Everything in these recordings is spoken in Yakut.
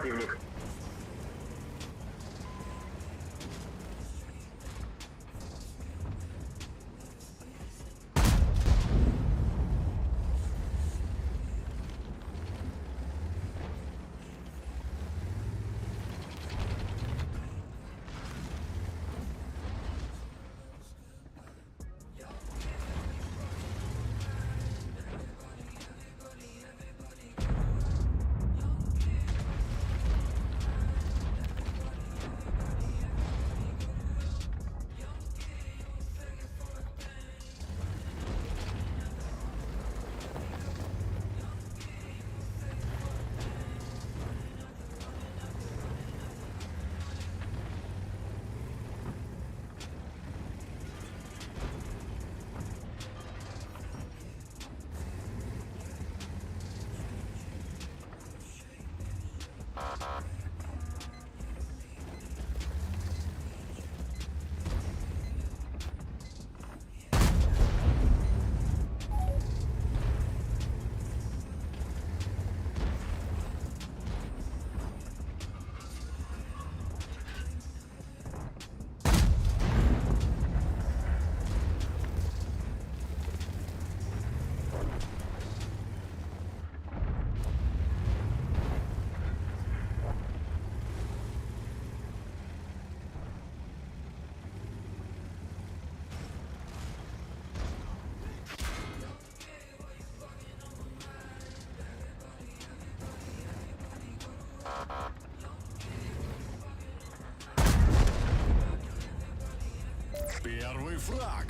противник. Первый фраг.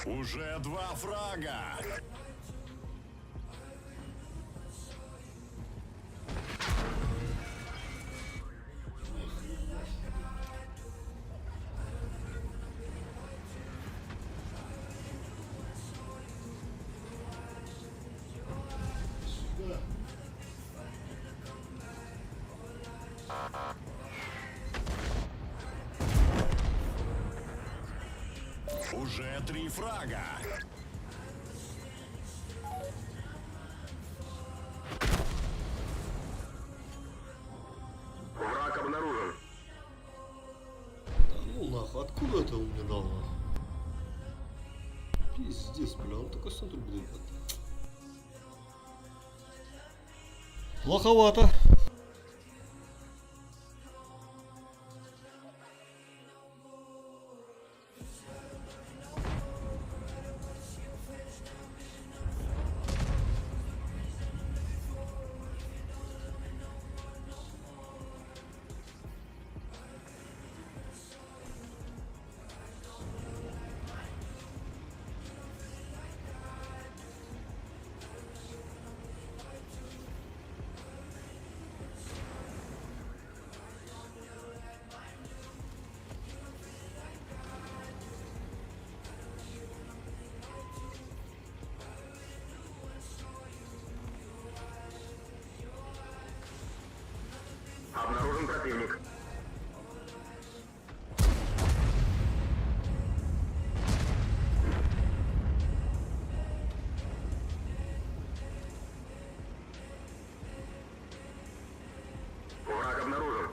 Уже два фрага. Уже три фрага. Враг обнаружен. Да ну нахуй, откуда это он мне дал нахуй? Пиздец, бля, он такой смотрю, блин. Плоховато. Обнаружен противник. Враг обнаружен.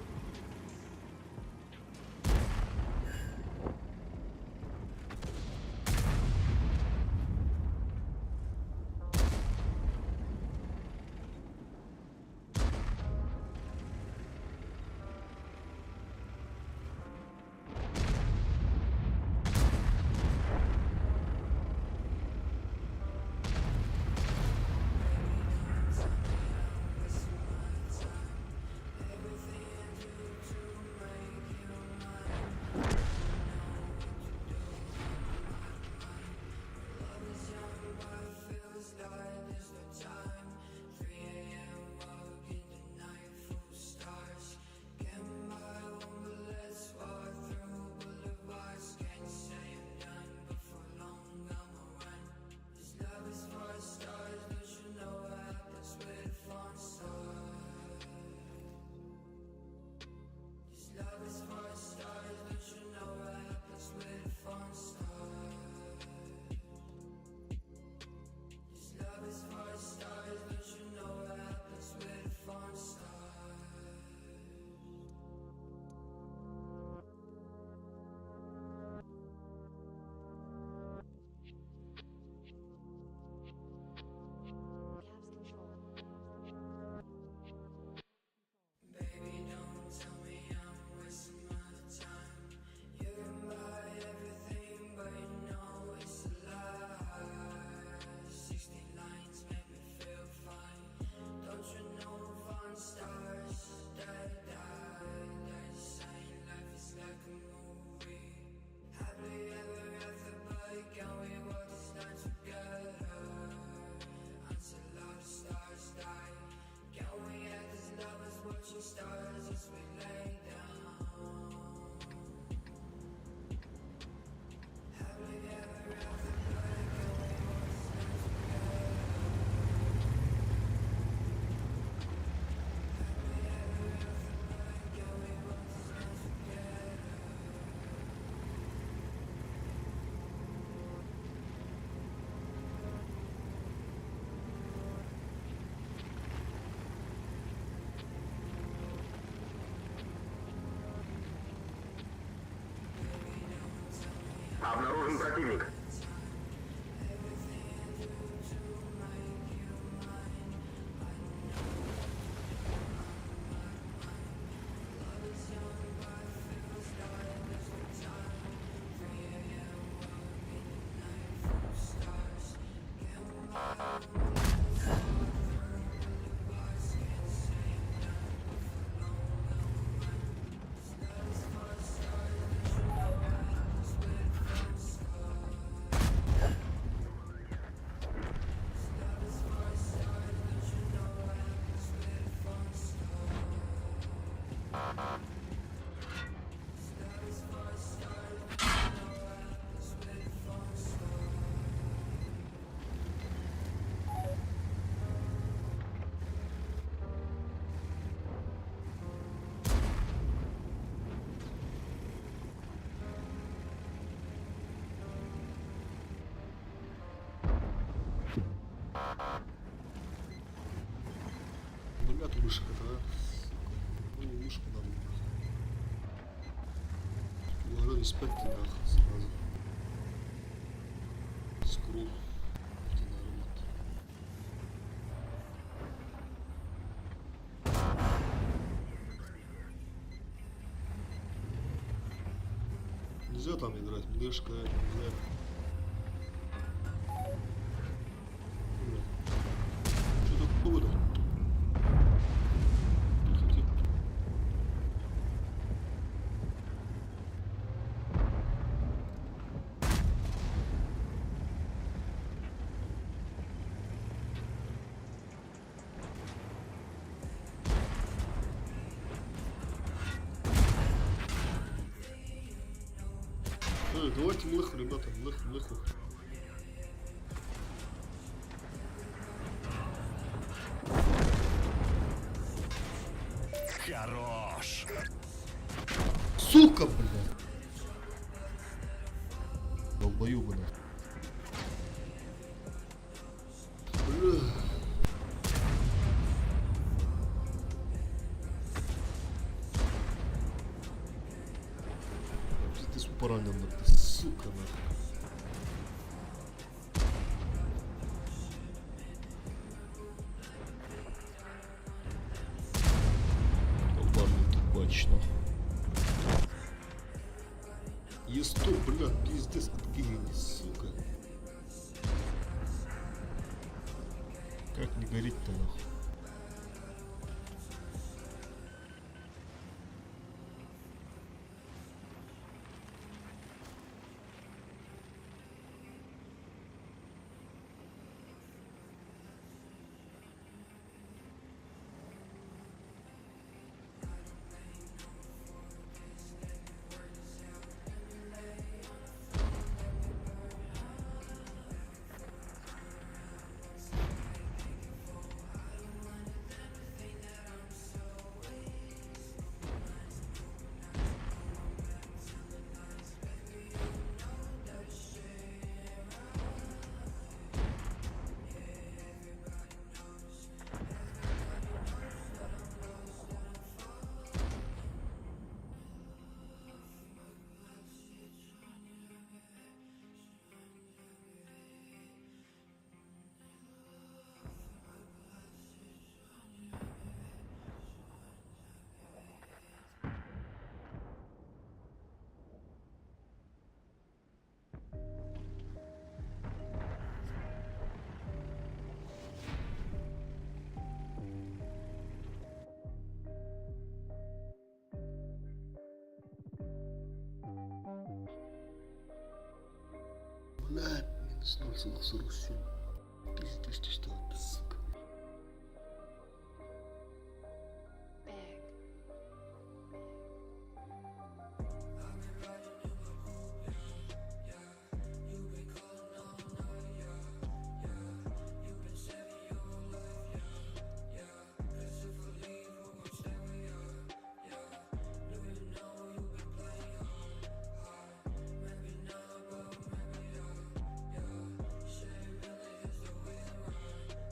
Обнаружен противник. Бля, вышка, да? Сука. Ну, вышку надо. Угары респект нахуй сразу. Скру. Где народ. Нельзя там играть, мышка, нельзя. Бля. Что такое-то? Хотим. Эй, давайте млыху, ребята, млыху, млыху. Хорош. Сука, блядь! Долбоёбы, нахуй. Бля. Пиздец поранен, нахуй, сука, нахуй. Долбаный тупач, нахуй. Е100, бля, пиздец, откинули, сука. Как не гореть-то, нахуй? Бля, минус 0,47. Пиздец, ты что это, сука. Bag.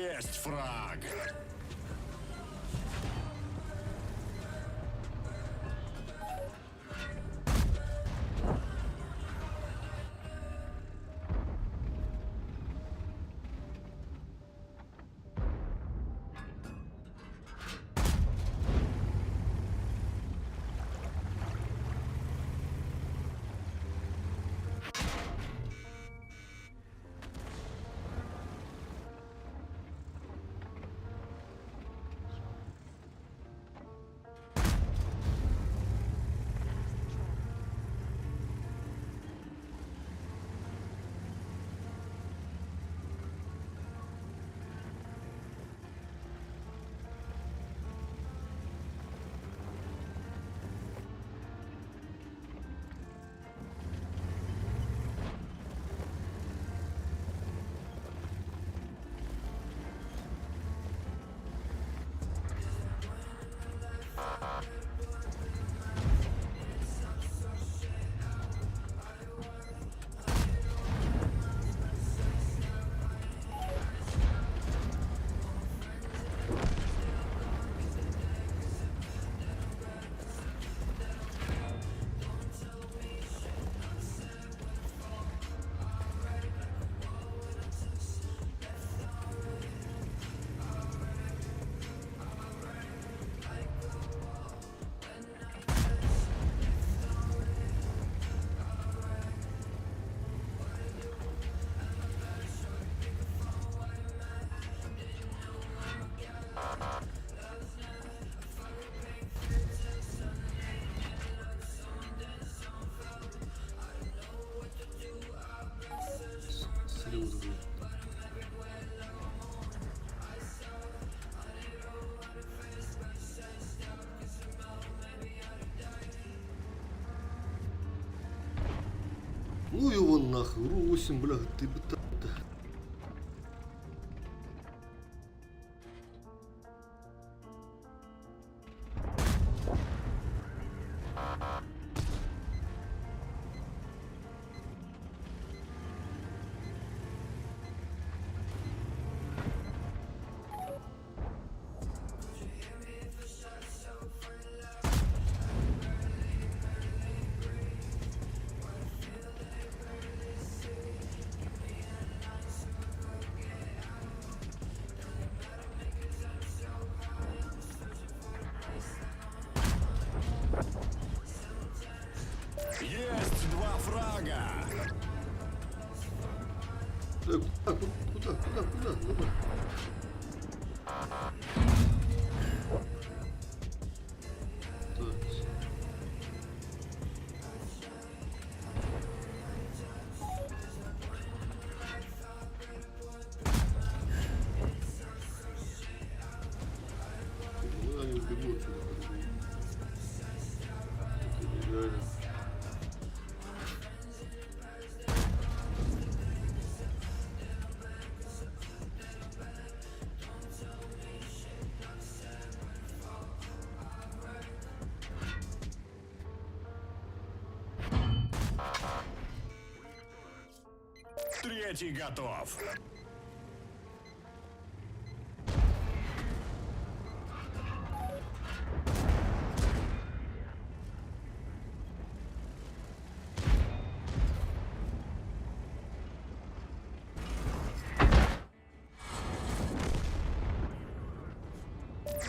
Есть фраг! Pass the trap. Слезы, блядь. Ну его нахуй, РУ-8, бля, ты бы та Есть два фрага! Так, куда, куда, куда, куда? Так. Ну, они убегут отсюда, по-любому. Это нереально. Третий готов!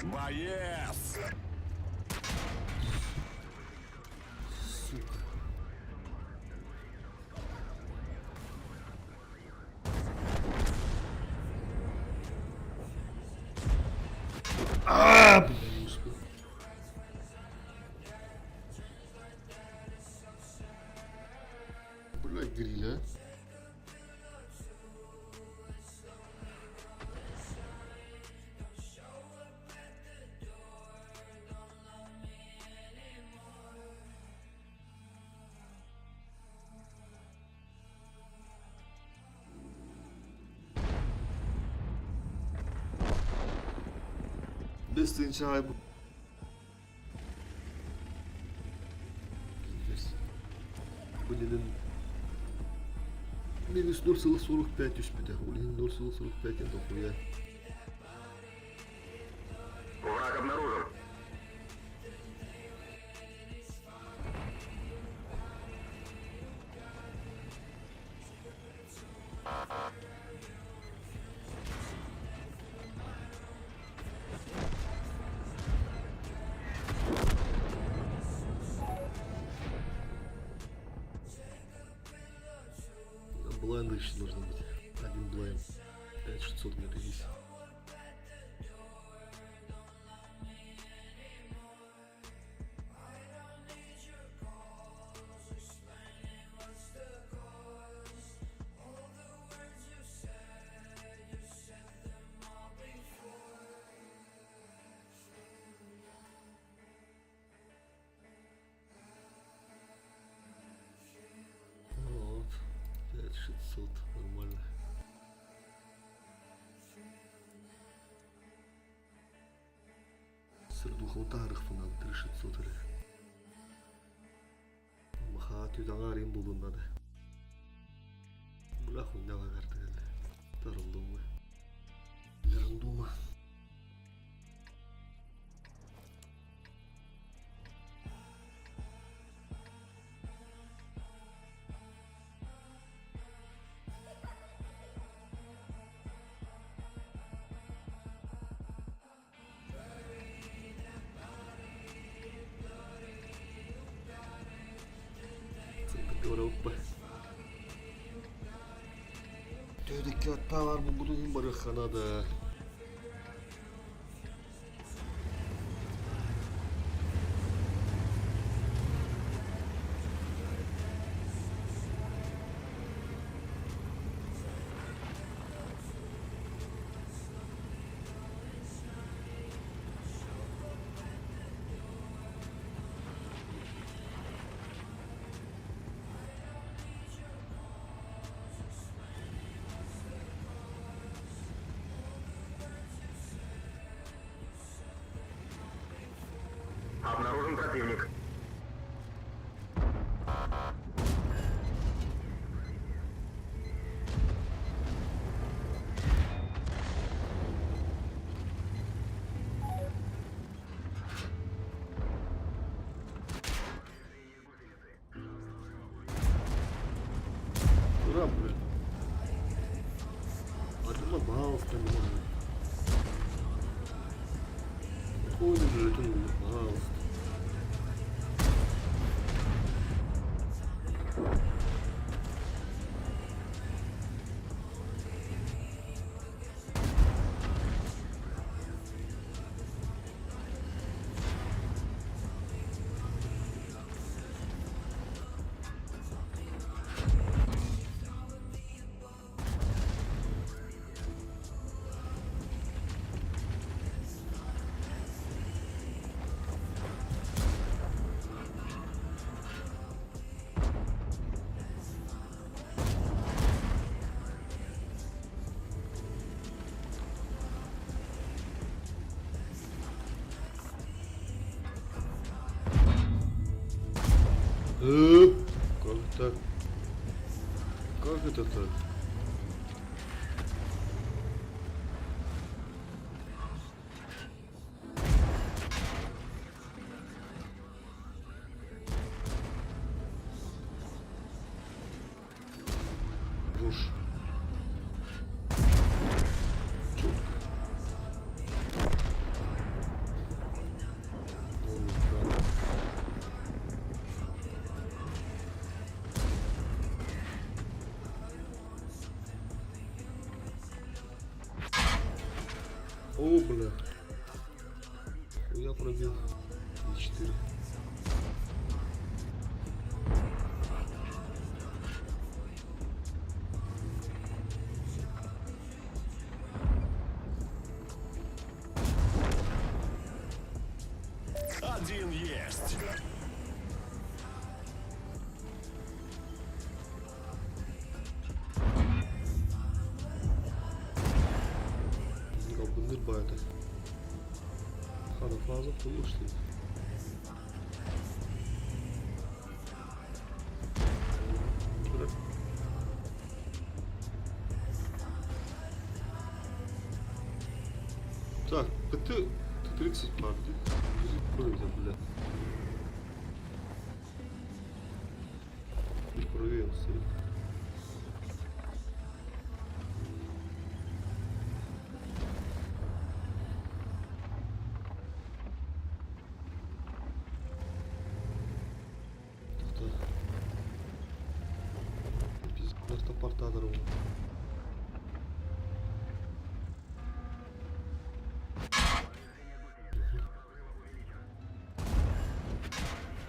Боец! Сука. А, бля, не успел. Бля, гриль, а. Бэс тыһыынча бу. Пиздец. Блин, минус 0,45 түспүтэ. Блин, 0,45 это хуя. Блайнды еще должно быть. Один блайн. 5600 где-то есть. Вот. 5600. Нормально. Сырдухал таарыхпынан 3600 эрэ. Махаа түдэҕэ булун надо. Бля хуйня лагартыгал. Тарылдумы. Рандома. Европа. Төдекке аттаалар бу барыхханада. Обнаружен противник. Ура, блин. А ты лобался, не могу. Ходит же, ты лобался. Как так? Как это так? Руш. Четко. Полный экран. О, бля. Я пробил. 4. Один есть. Албынныр баайта. Хана фаза получится. Так, ПТ Т-30 пар, где? Бля. Чуть правее он стоит. Так, так. Пиздец. Автопортатор.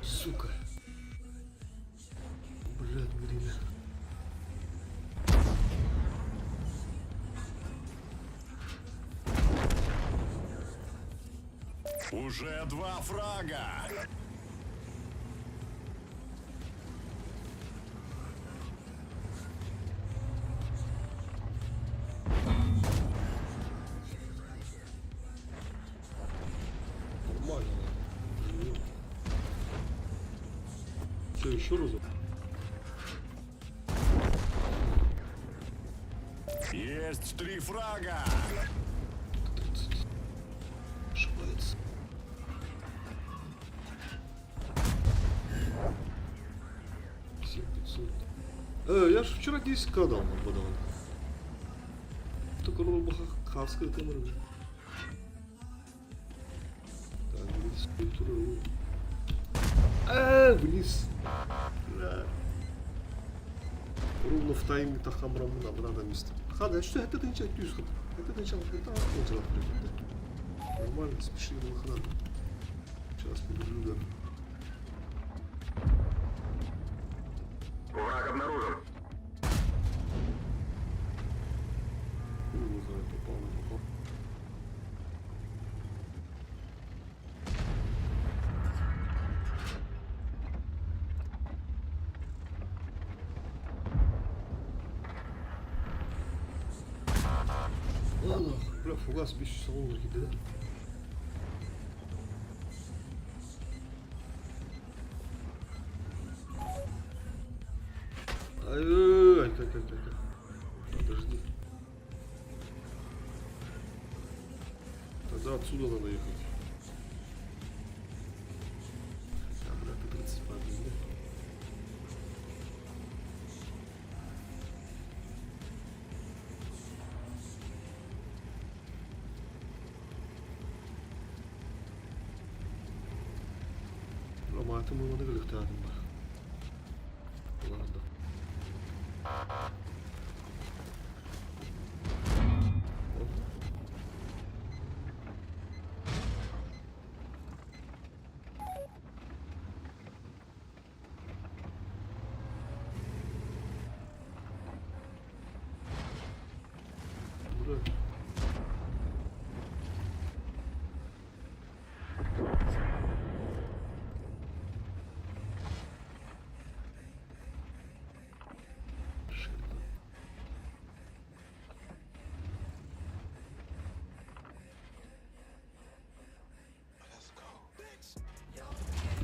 Сука. Блядь, время. Уже два фрага. Нормально. Живем. Что, еще разок? Есть три фрага. 30. Ошибается. 7500. Я ж вчера 10к дал на подавал. Только хавская камера уже. Так, вниз, культуру. Вниз. Бля. Ровно в тайме тахамрамына надо место. Хада, что это ты ничего Это ты ничего, это Нормально, спеши на охрану. Сейчас побежу, да. Враг обнаружен. Хуй его знает, попал, не попал. Ладно, бля, фугас 500 салон киди, да? Ай, ай, ай, ай, ай. Подожди. Тогда отсюда надо ехать. Хотя, бля, ты 30 по да? Рома, это мы ба. Ладно. Оп. Бля. Шит.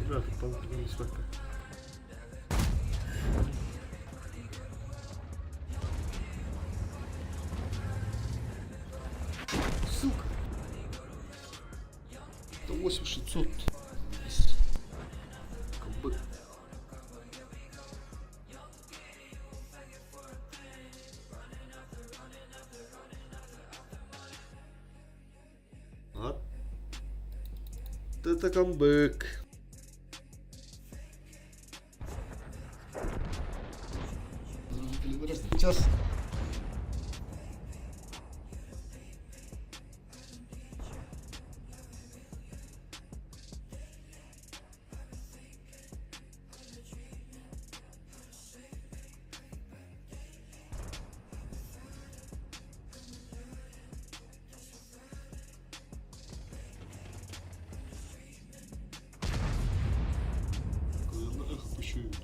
Ребята, по Сука! Это 8600. Камбэк. А? Это камбэк. Сейчас. Наверное, эхо пущают.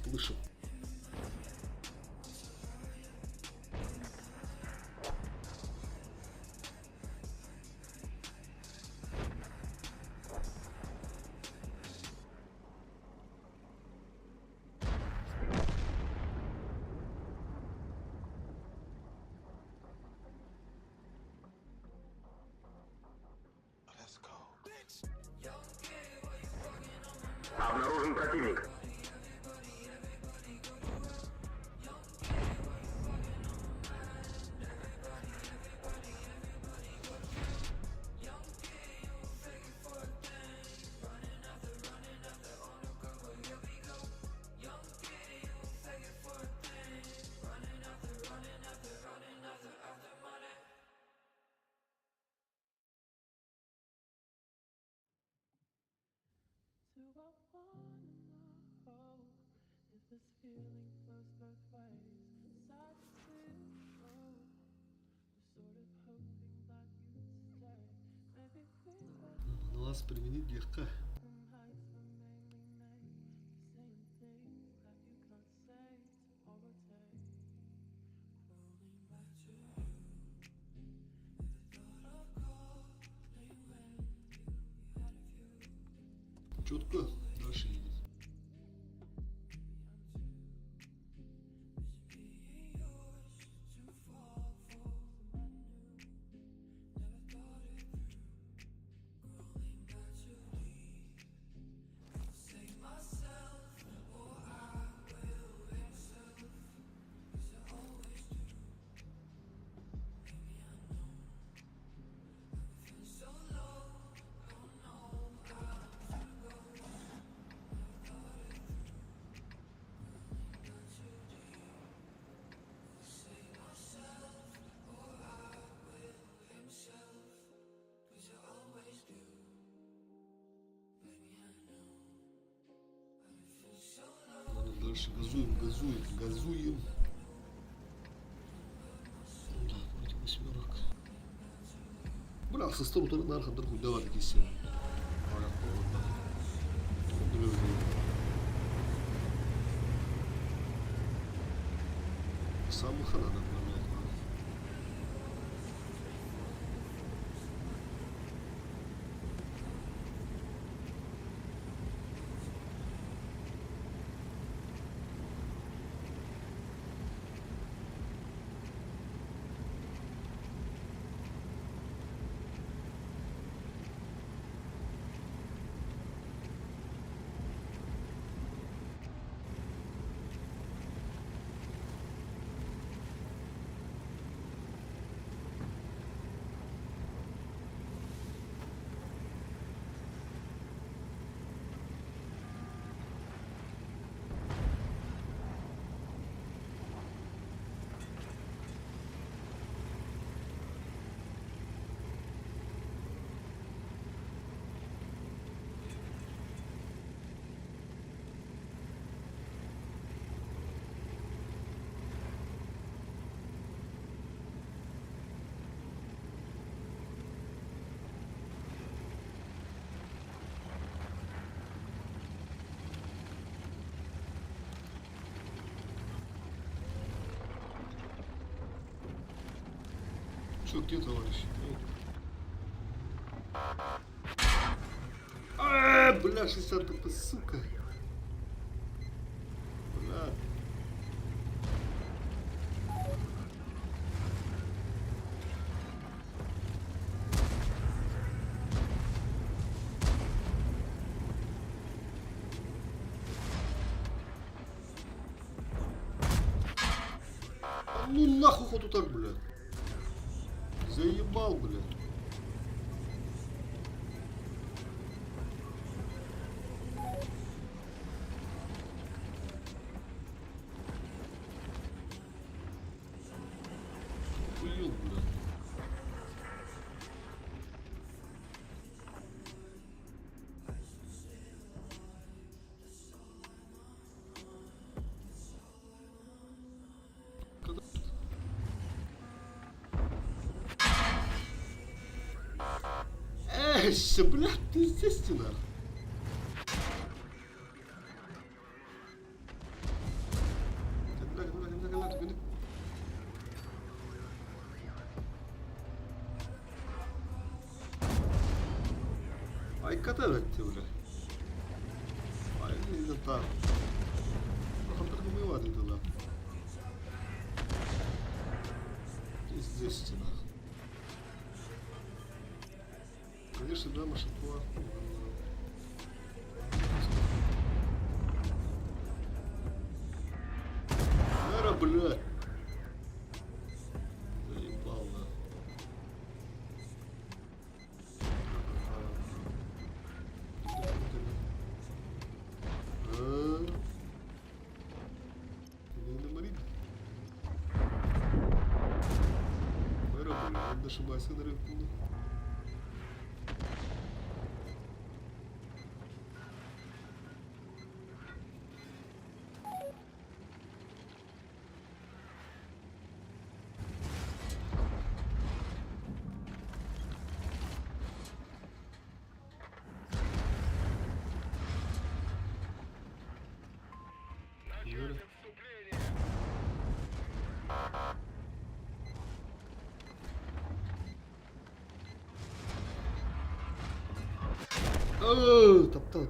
Слышал. Обнаружен противник. Do I wanna know if this feeling flows both ways? Sad to see you go. Was sort of hoping that you'd stay. Maybe we both Нас применить диэххэ. from heights were mainly made for saying things that you can't say tomorrow day. Crawling back to you. The thought of calling when you had a few. Четко дальше едет. Ладно, дальше газуем, газуем, газуем. Да, против восьмерок. Бля, состав нархан давай такие силы. Самуха надо отправлять, ладно. Че, где товарищ? А, бля, 60 ТП, сука. Бля. Ну нахуй хоть так, бля. Заебал, бля. Охуел, бля. Когда... Эй, блядь, ты естественно. Наркота бля. Пиздец нахуй. Конечно, да, машинку. Ара, блядь. Заебал, нахуй. Начать отступление. Таптал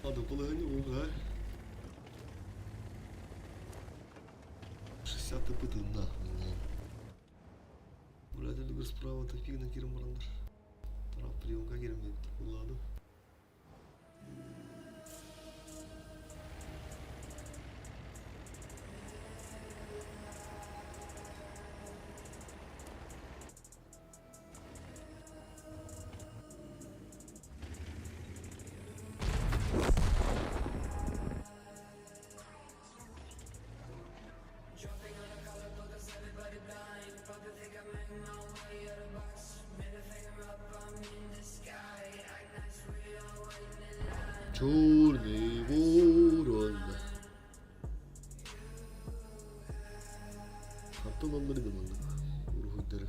Ладно, полыганем, да? 60 пыты нахуй, ладно. Блядь, или справа то фиг на кирм барандар. Прав прием как Ладно. Черный ворон. Хантан аллар маннык уруһуйдары.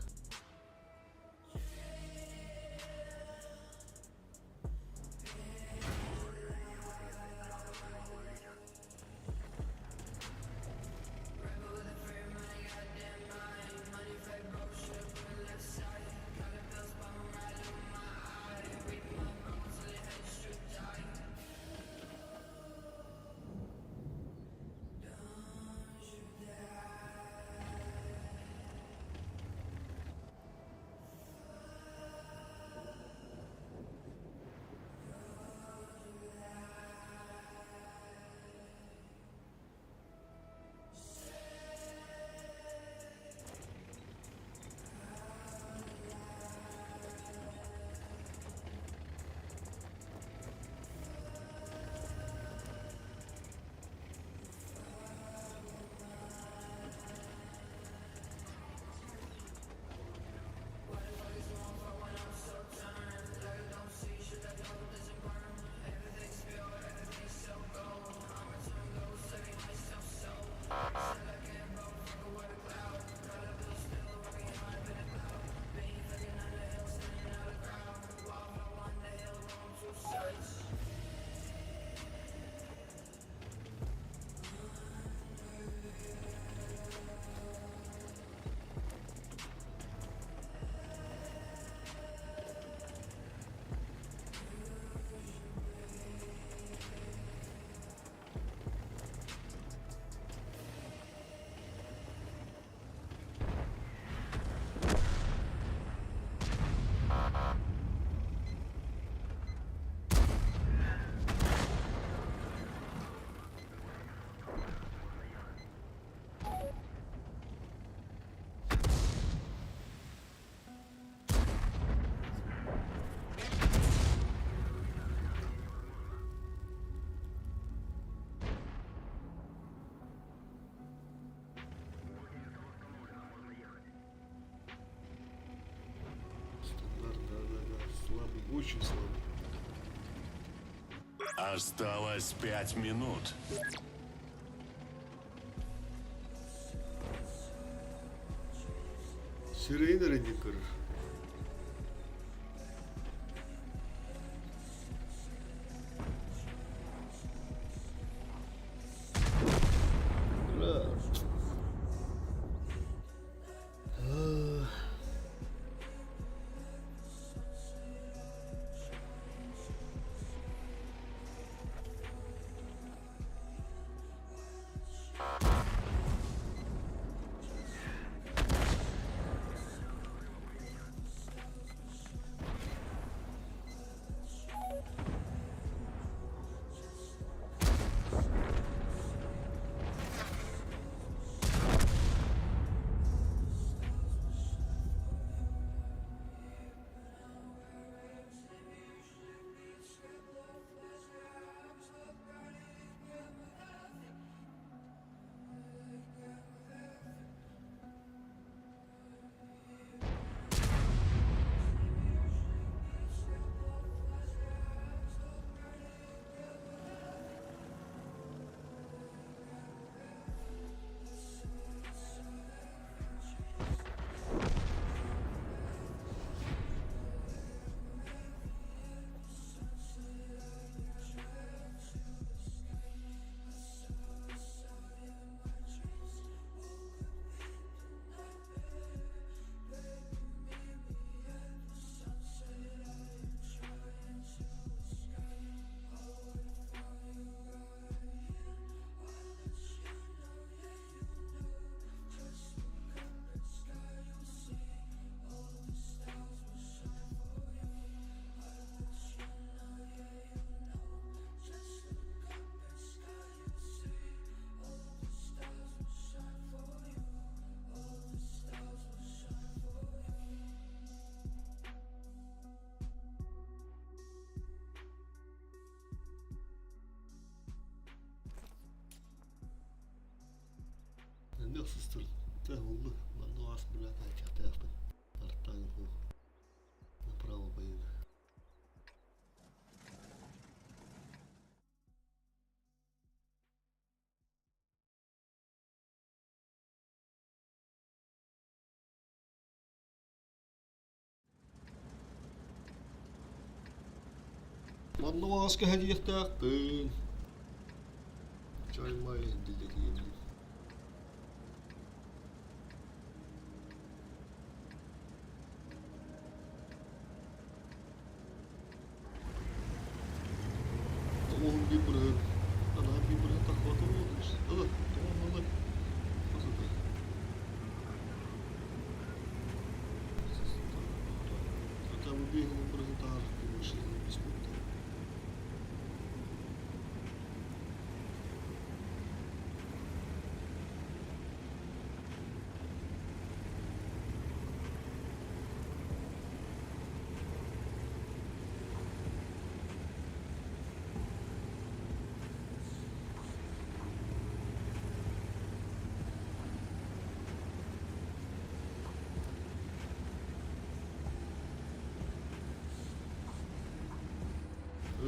Очень слабый. Осталось 5 минут. Сирэйин эрэ диэн көрөр. Бля. Ах. Элбэх сыстыр булду. Манна аас бля таачахтаахпын. Артаан суох. Направо поеду. Манна аас кэһэдиэхтээхпин. Чаймай дилэтиэмин. 91 бырыһыан, анаан 1 бырыһыан тахсыбата буолуо. Ылы, тоҕо ылы. Хотя бы 50 бырыһыан таһаар 65 буолта.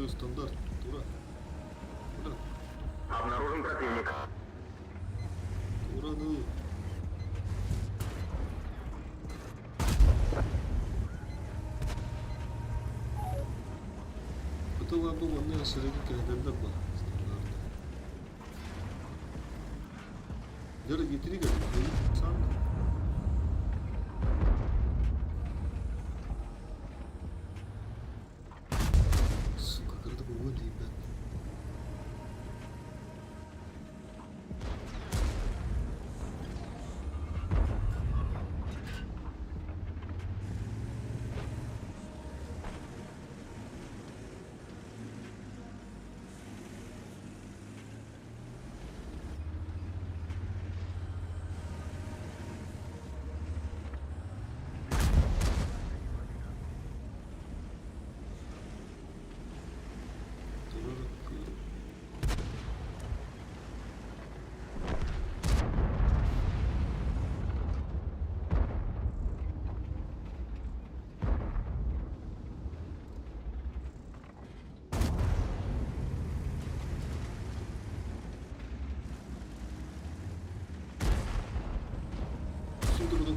Стандарт, тура. Куда? Обнаружен противник. Тура, ну. Потом бу манна сирэйин кэһэтэллэр ба стандарт. Дьэ, гитри сан. Сука, кырдык угун тиийбэт.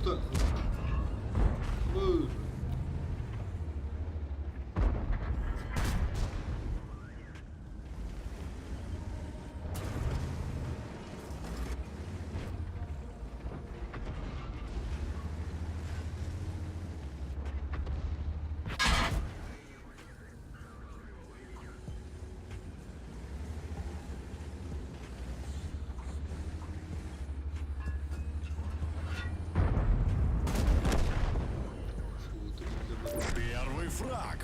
Ёпта! Ой. Первый фраг.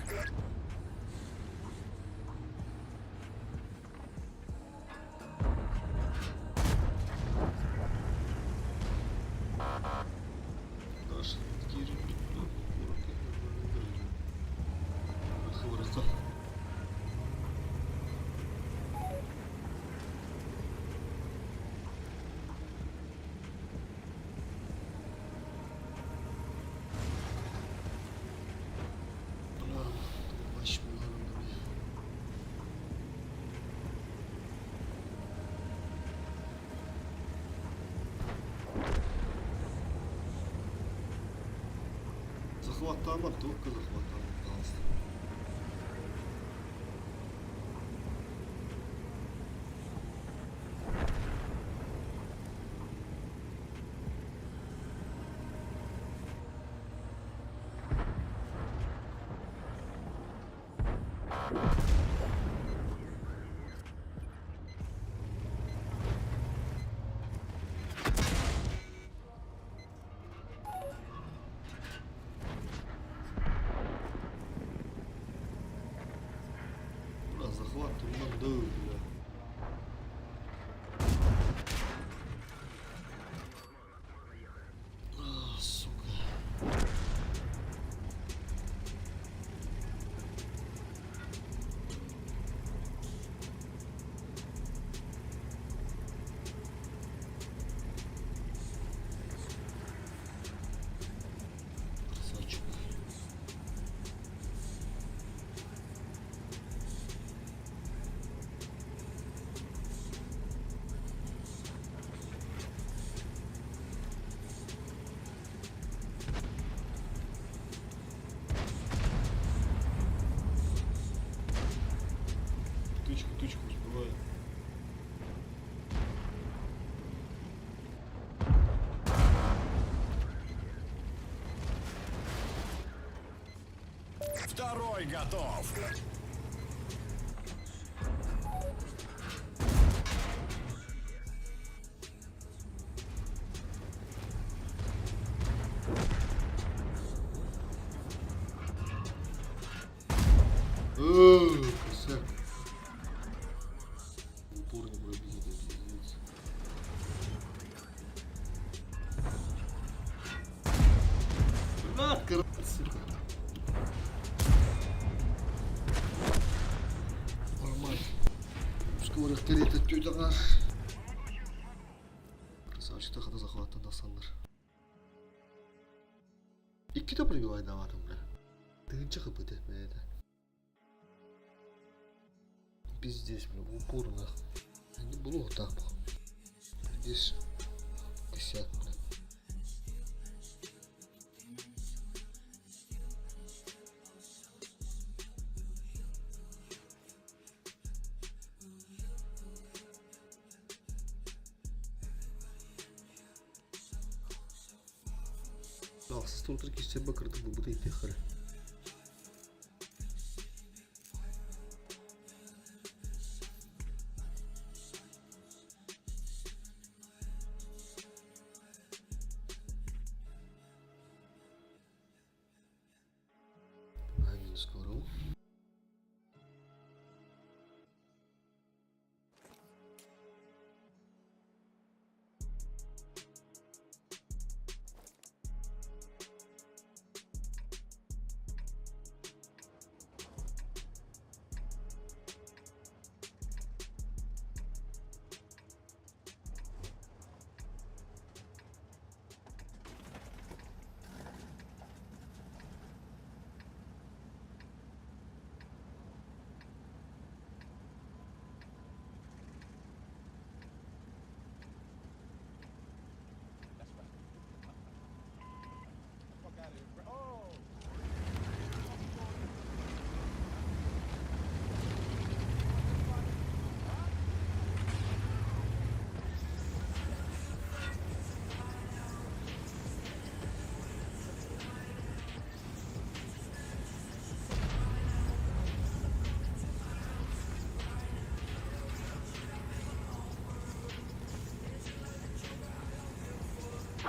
Захваттаамар, туохха захваттаамар таҕыста. Бля, захват турунан дөө, бля. А, сука. Красавчик. Тычку, тычку успеваю. Второй готов. Косяк. Упор не пробили, пиздец. Блядь, сука. Нормально. Скоро третий тетя. Красавчик, хата захваттан тахсаннар. Иккитэ пробивайдаабатым бля. Тыһыынча хпт бэйэтэ. Пиздец, бля, в упор нахуй. Не было вот так. Здесь косяк, бля. Ахсыс туртар киирсэрбэр кыратык булбута иитиэххэ эрэ. Скоро.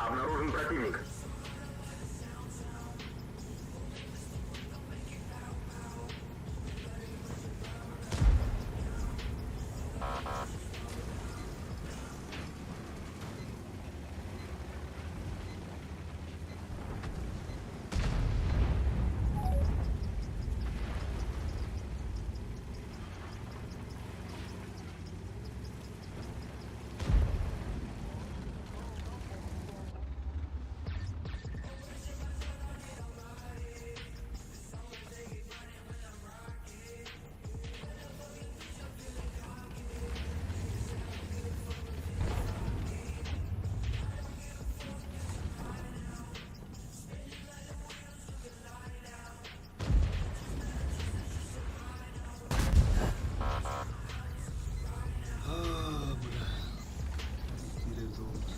Обнаружен противник. Аа, бля. Киирэн тоҕус.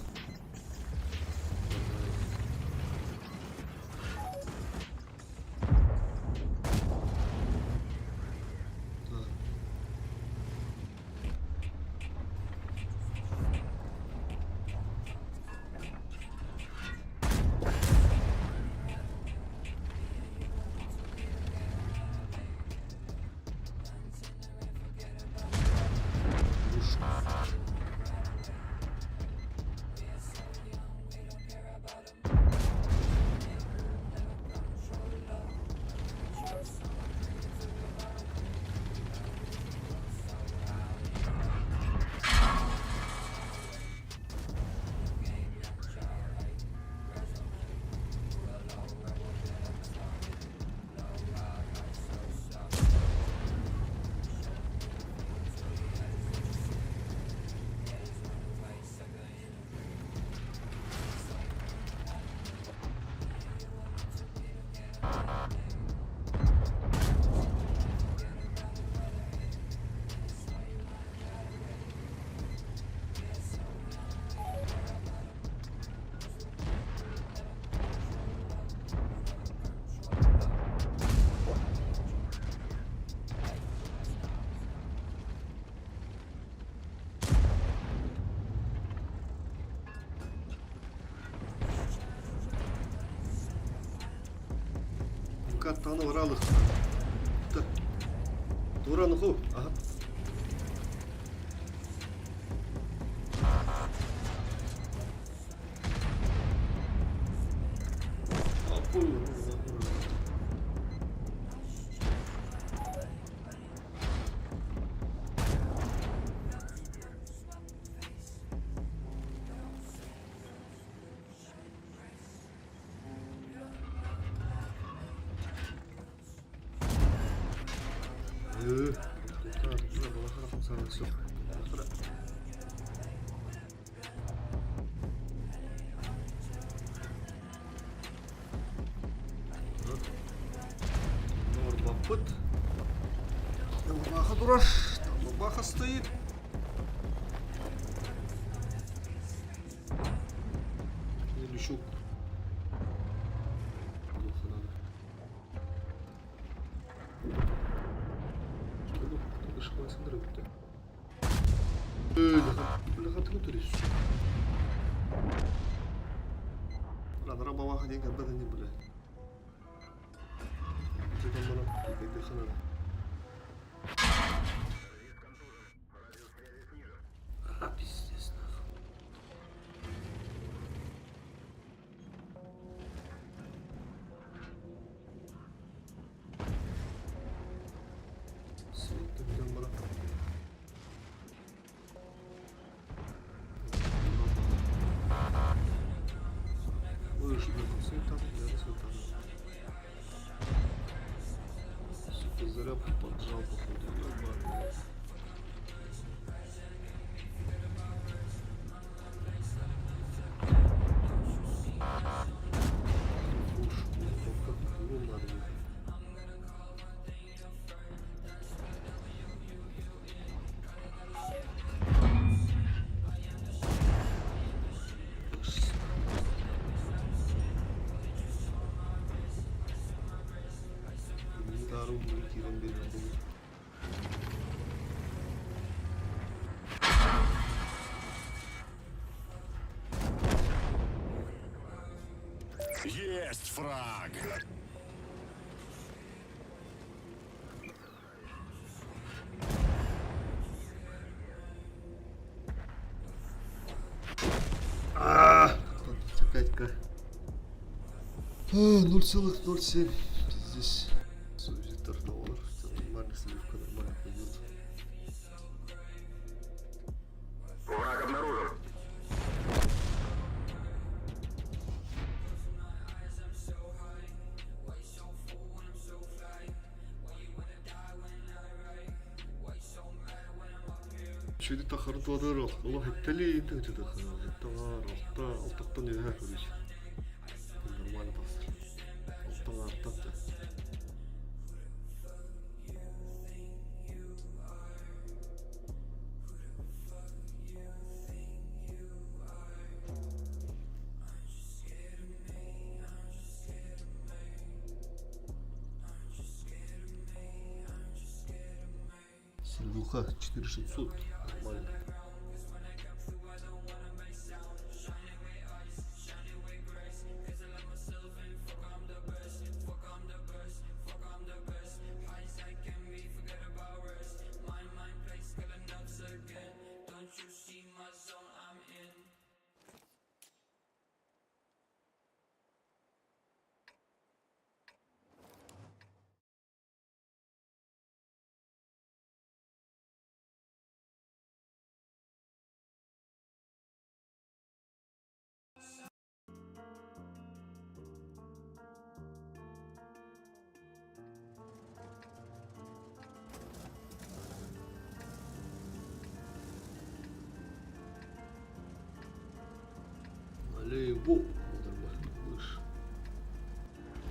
Так. Уж. Картаны баралык. Тураны ху. Ага. Норбаппыт. Баха турар. Баха стоит. Лещук. Плохо надо. А, пиздец, нахуй. Свет бара. Сука, заряд поджал, походу, ебаный. Уж, как надо будет. Киирэн биэрэр. Есть фраг! Опять-ка. 0,07. Здесь Виктор доллар. Нормально, сливка нормально пойдет. Враг обнаружен. Чүдү тахары туодыр олох эттели тахар алта алтаттан үһэ көрүс нормально тахсар алтан артан да Сильвуха 4600 нормально. Налево нормально выше.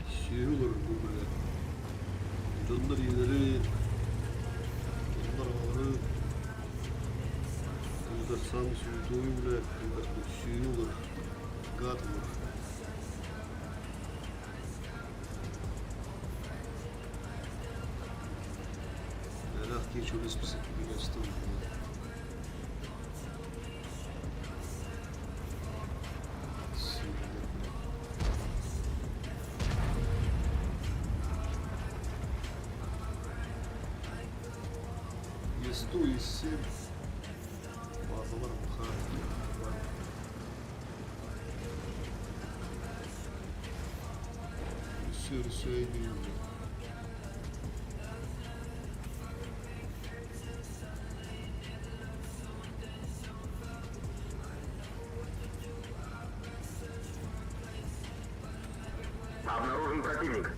Сүйүлөр бу бля. Дьоннор ийэлэрин, дьоннор аҕаларын, кыылдар саамай святой бля, кыылдар сүйүлөр, гад олор. Элэх киһи чугас Е100, Е7 базалар бухар. Все, все, иди. Обнаружен противник.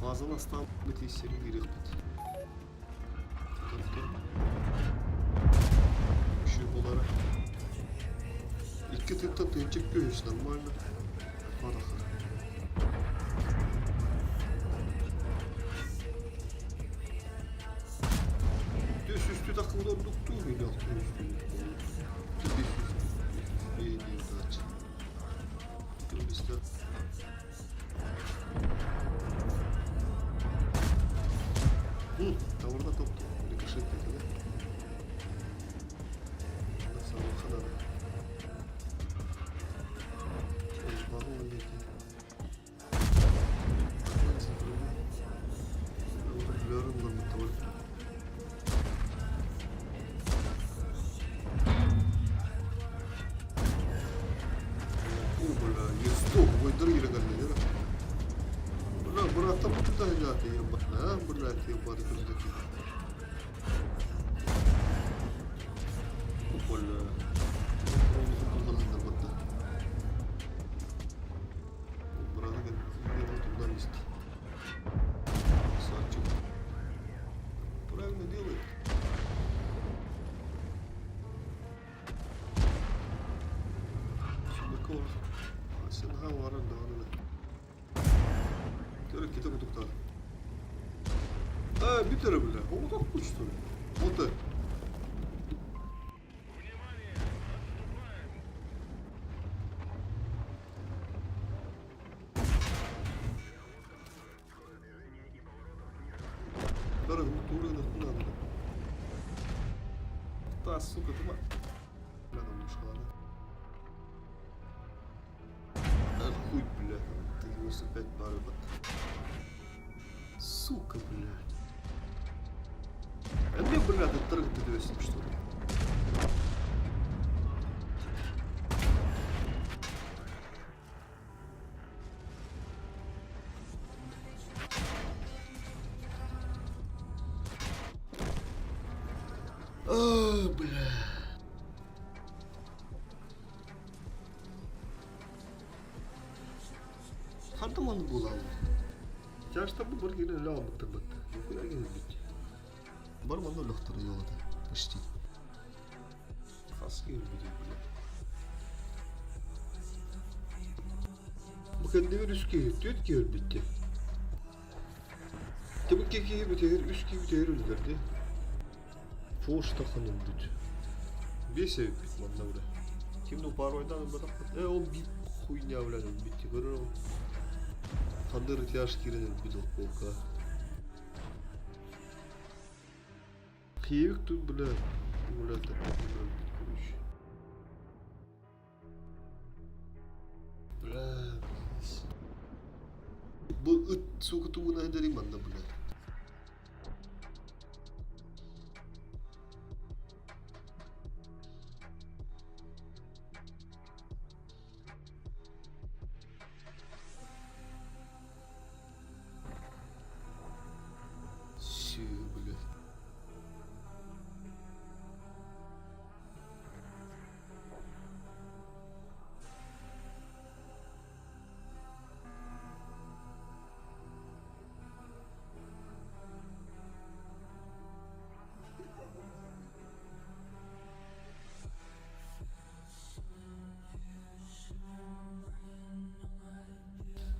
Базаны астан тексеру керек бит. Еще болары. Икки тыттан тынчык көһүс нормально. Парахар. Төс үстү такылды ордукту или алты үстү. Бес үстү. Бес Таварда топту. Рикошет dedi, да? Сауха надо. Ой, дети. О, бля, Е100, ой, дорогие ребята. Бля, брат, там куда ты, ебать, а, блядь, ебать, такие. Бля. Красавчик. Правильно делает. Сундуков. Сенга варын да. Көрө кете кутуктар. Бля, бүт эрэ, бля. Оҕотохпут что ли? Вот Дорогу надо. Та, сука, ты ма... Рядом ушла, да? А хуй, бля, 95 пары, Сука, блядь. А мне, блядь, это 200, что ли? О, бля. Хантан маннык буолааллар? Чаастар бу бары киирэн өлө аҕалбыттар батта. Нихуя киһи Бар манна өлөхтөрө йолата. Почти. Хас киһи өлбүтүй бля. Бу кэннигэр үс киһи, түөрт киһи өлбүттэ. Түбүк киһи бүтэһир, үс киһи бүтэһир өллөр дии. Фош тахан өлбүт. Биэс эбиппит манна бля. Ким да паройдан ылбатахпыт. Э, ол биир хуйня бля өлбүт. Көрөр ол. Ханна рытяж киирэн өлбүт ол полка. Киевик тут, бля, бля, такой өлбүт, короче. Бля, бу ыт сука тугун айдарый манна, бля. Сүү, бля.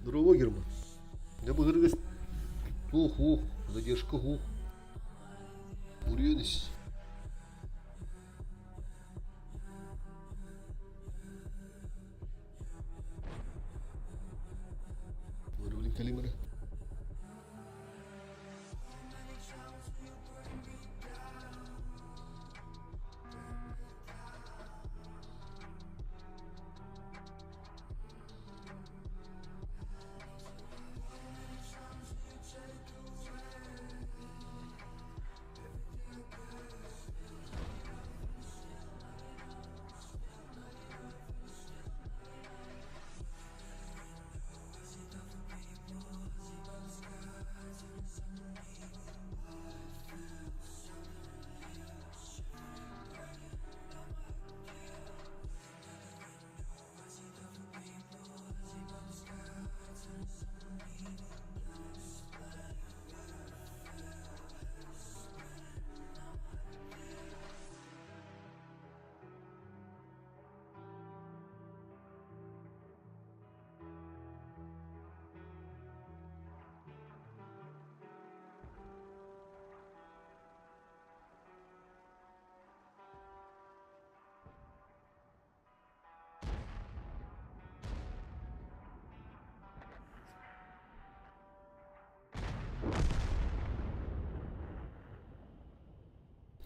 Здорово, Герман. Я былыргы туох уох, задержка уох. Уруйан ис. Блин, кэлим эрэ.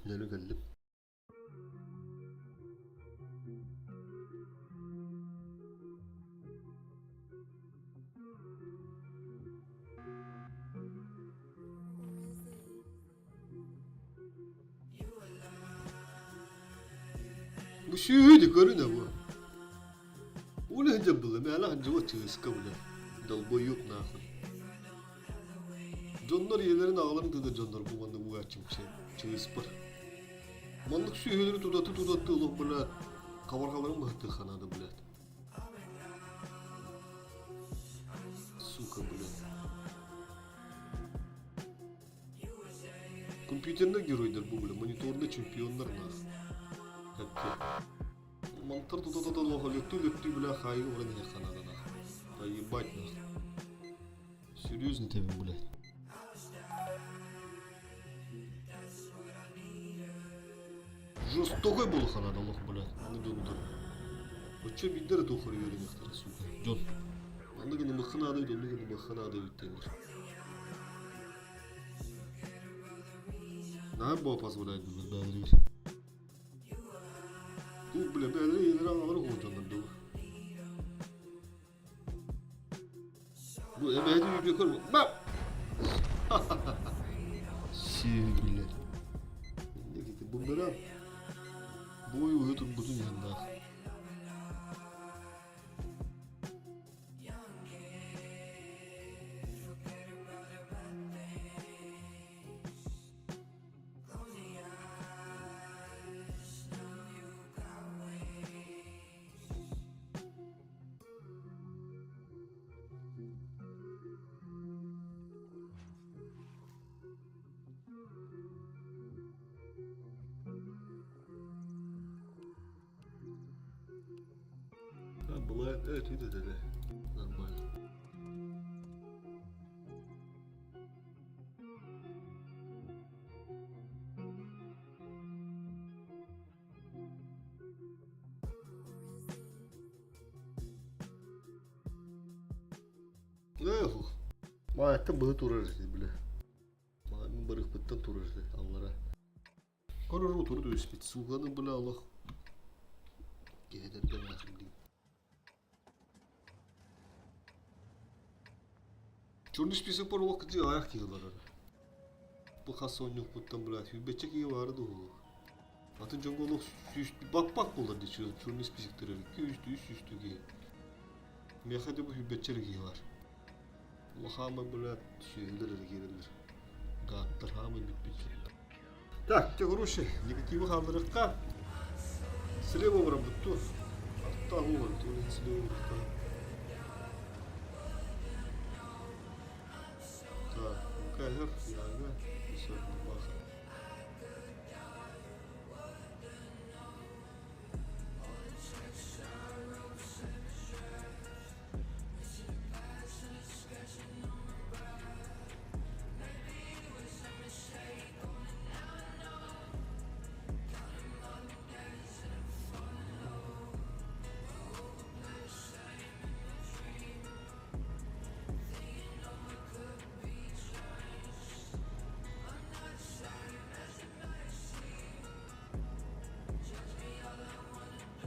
Нөлү кэллим. Бу сүөһү көрүнэ бу. Ол иһин было, мээнэ сылдьыбат чыыска бля. Долбоеб нахуй. Дьоннор ийэлэрин аҕаларын кытта дьоннор бу маннык угааччым чыыспар. Маннык сүөһүлэри тутаты-тутаты олох бля хабарҕаларын быһаттыахха наада блядь. Сука, блядь. Компьютерный геройдар бу бля, мониторный чемпионнар нах. Әпке. Мантар тута-тута лоха лөттүү-лөттүү бля хаайга баран иһиэххэ наада нах. Да ебать нах. Серьезно тебе, блядь. Жестокой буолуохха наада олох, блядь. Аны дьоннор. Оччо биирдэ эрэ туох үөрэниэхтэрэ, сука. Дьон. Маннык гынымыахха наада эбит, оннук гынымыахха наада эбит дииллэр. Наһаа боо позволяет билэр бэйэлэригэр. Бу бля бэйэлэрэ ийэлэрэ аҕалара уһун дьоннор дуу. Бу эбээти видео көр. Ба! Сиэбилэр. Инники bunlara boyu uyu турбутун иһиннээх. Была это это это нормально. Эх, маайаттан быһа турар этэ бile. Мин барыахпыттан турар этэ аллара. Көрөр утуру түспүт. Сууганы бile олох киһитэрдэн дии. Черный список бар олох кытыы аҕыйах киһи барара. Бу хас оонньуохпуттан быраат сүүрбэччэ киһи баара дуу. Атын дьоҥҥо олох сүүс баппат буолар дии черный списоктар икки үстүү үс сүүстүү киһи. Миэхэ да бу сүүрбэччэ эрэ киһи баар. Улахаамай блядь сүөһүлэр эрэ киирэллэр. Гааттар хаамай бүппүт. Так, те короче, негативы хаалларыахха. Слева бараммыт туо. Аттаах уу барбыт, ол иһин слева барыахха. Так, МКР, Яга, все, Баха.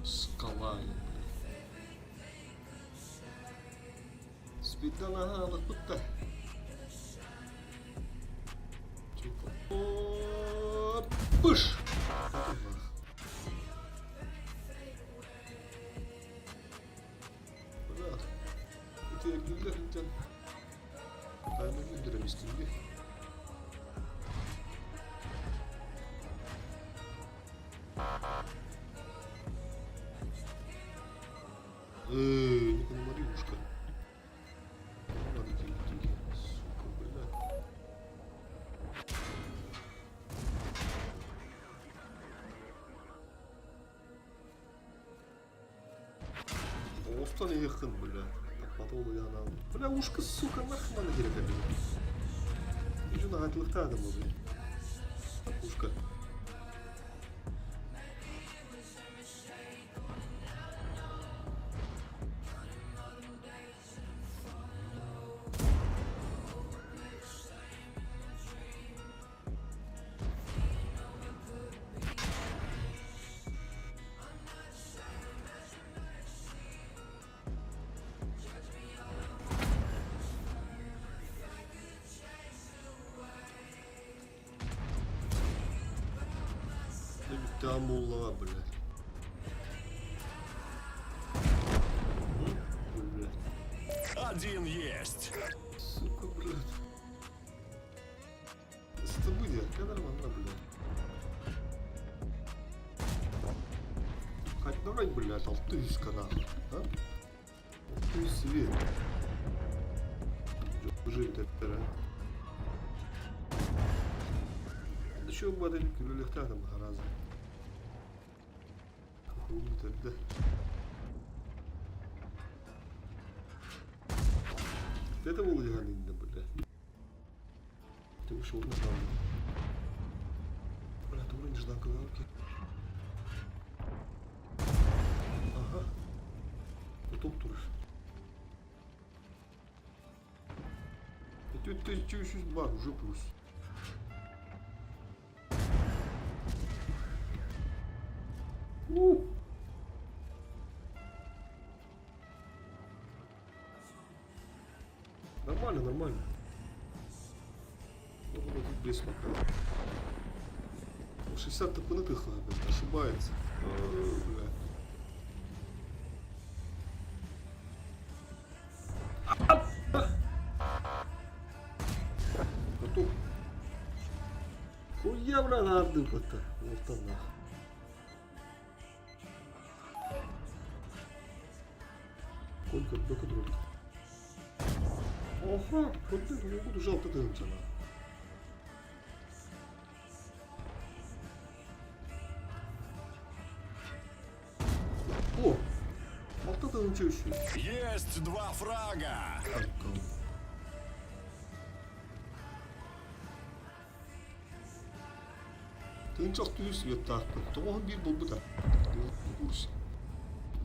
Скала. Спиддан аһа алыппыт да. Пыш! Бля, ити эргиллэ сылдьан тайна күндүрэн истинги. Эй, не Маринушка. Надо тебе, сука, блядь. Оҕустан иһиэххин, бля. Таппата улуйанаан. Бля, ушка, сука, нахуй надо керек эбит. Ижу наҕатылыктаах да буолуй. Ушка. Бүттэҕим буоллаҕа, блядь. Блядь. Один есть. Сука, блядь. Стыбыня, нормально, блядь. Хоть давай, блядь, алтыйска нахуй, а? Алтый свет. Жить это, Еще модель күлүлүөхтээх харазы. Төрдө. Это был инде, блядь. Ты ушел на там. Бля, ты уровень нежданка. Каток турар. 4300 бар, уже плюс. У! Нормально, нормально. Ну, вот тут без пока. 60 топонытых, блядь, ошибается. Бля. Готов. Хуя, бля, нарды-то. Вот она. Сколько бэкадрон. Оха, вот ты не буду жалко ты она. О! Алта тыһыынча үс сүүс. Есть два фрага. Тыһыынча алта үс уйаттаахпын. Тоҕуһун биир буолбута. Курс.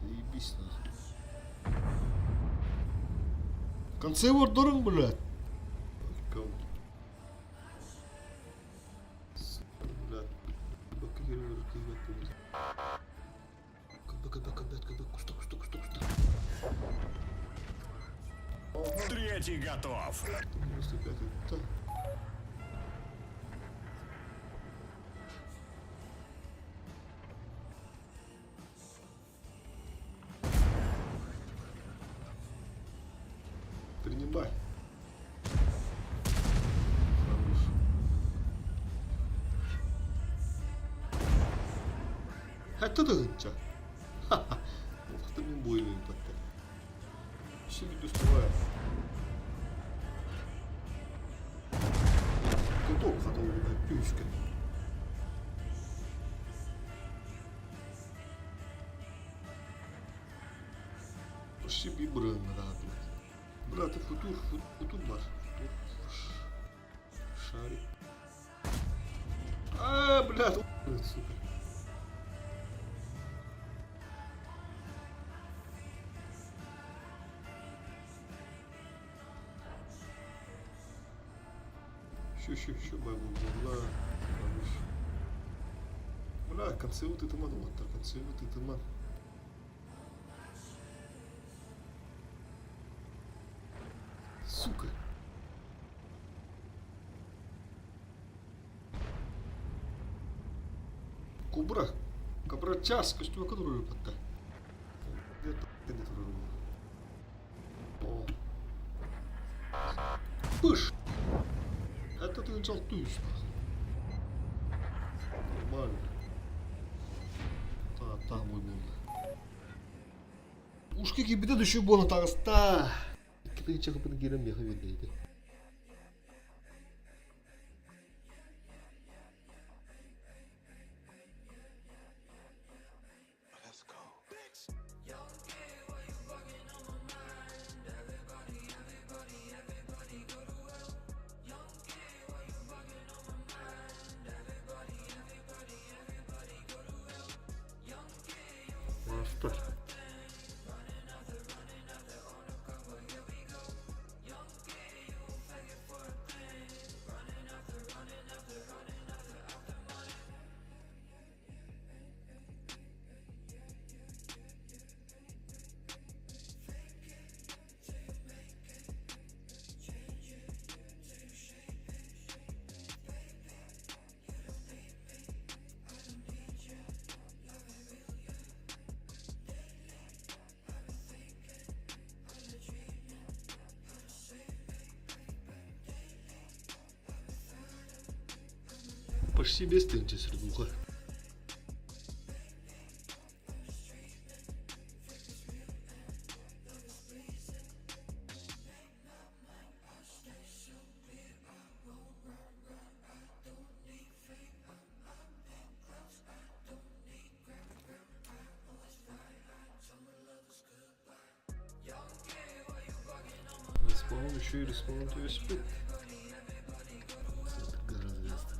Заебись нахуй. Конце ордорун, блядь. Блядь. КБ, КБ, КБ, КБ, куста, куста, куста, куста. Третий готов. 95 да. Принимай. Хорош. Хатта да гынча. Ха-ха. Ох ты мен бойын патта. Еще не успеваю. Готов, готов, пюшка. Почти бибрын, да, блядь. Брат, футур, футур бар. Футур. Шарик. А, блядь, сука. Еще, еще, еще могу. Бла, хорош. Бля, концы вот это ман, вот так, концы вот это ман. Сука. Кобра. Кобра час, костюма которую подта. Где-то О. Пыш. Это ты начал туешь. Нормально. Та, та, мой был. Ушки кибите düşüyor bu таҕыста. Икки чакыпын киирэн миэхэ биэрдэ. Маастар. Почти без тынча сердуха. Респаун еще и респаун велосипед. Гораздо.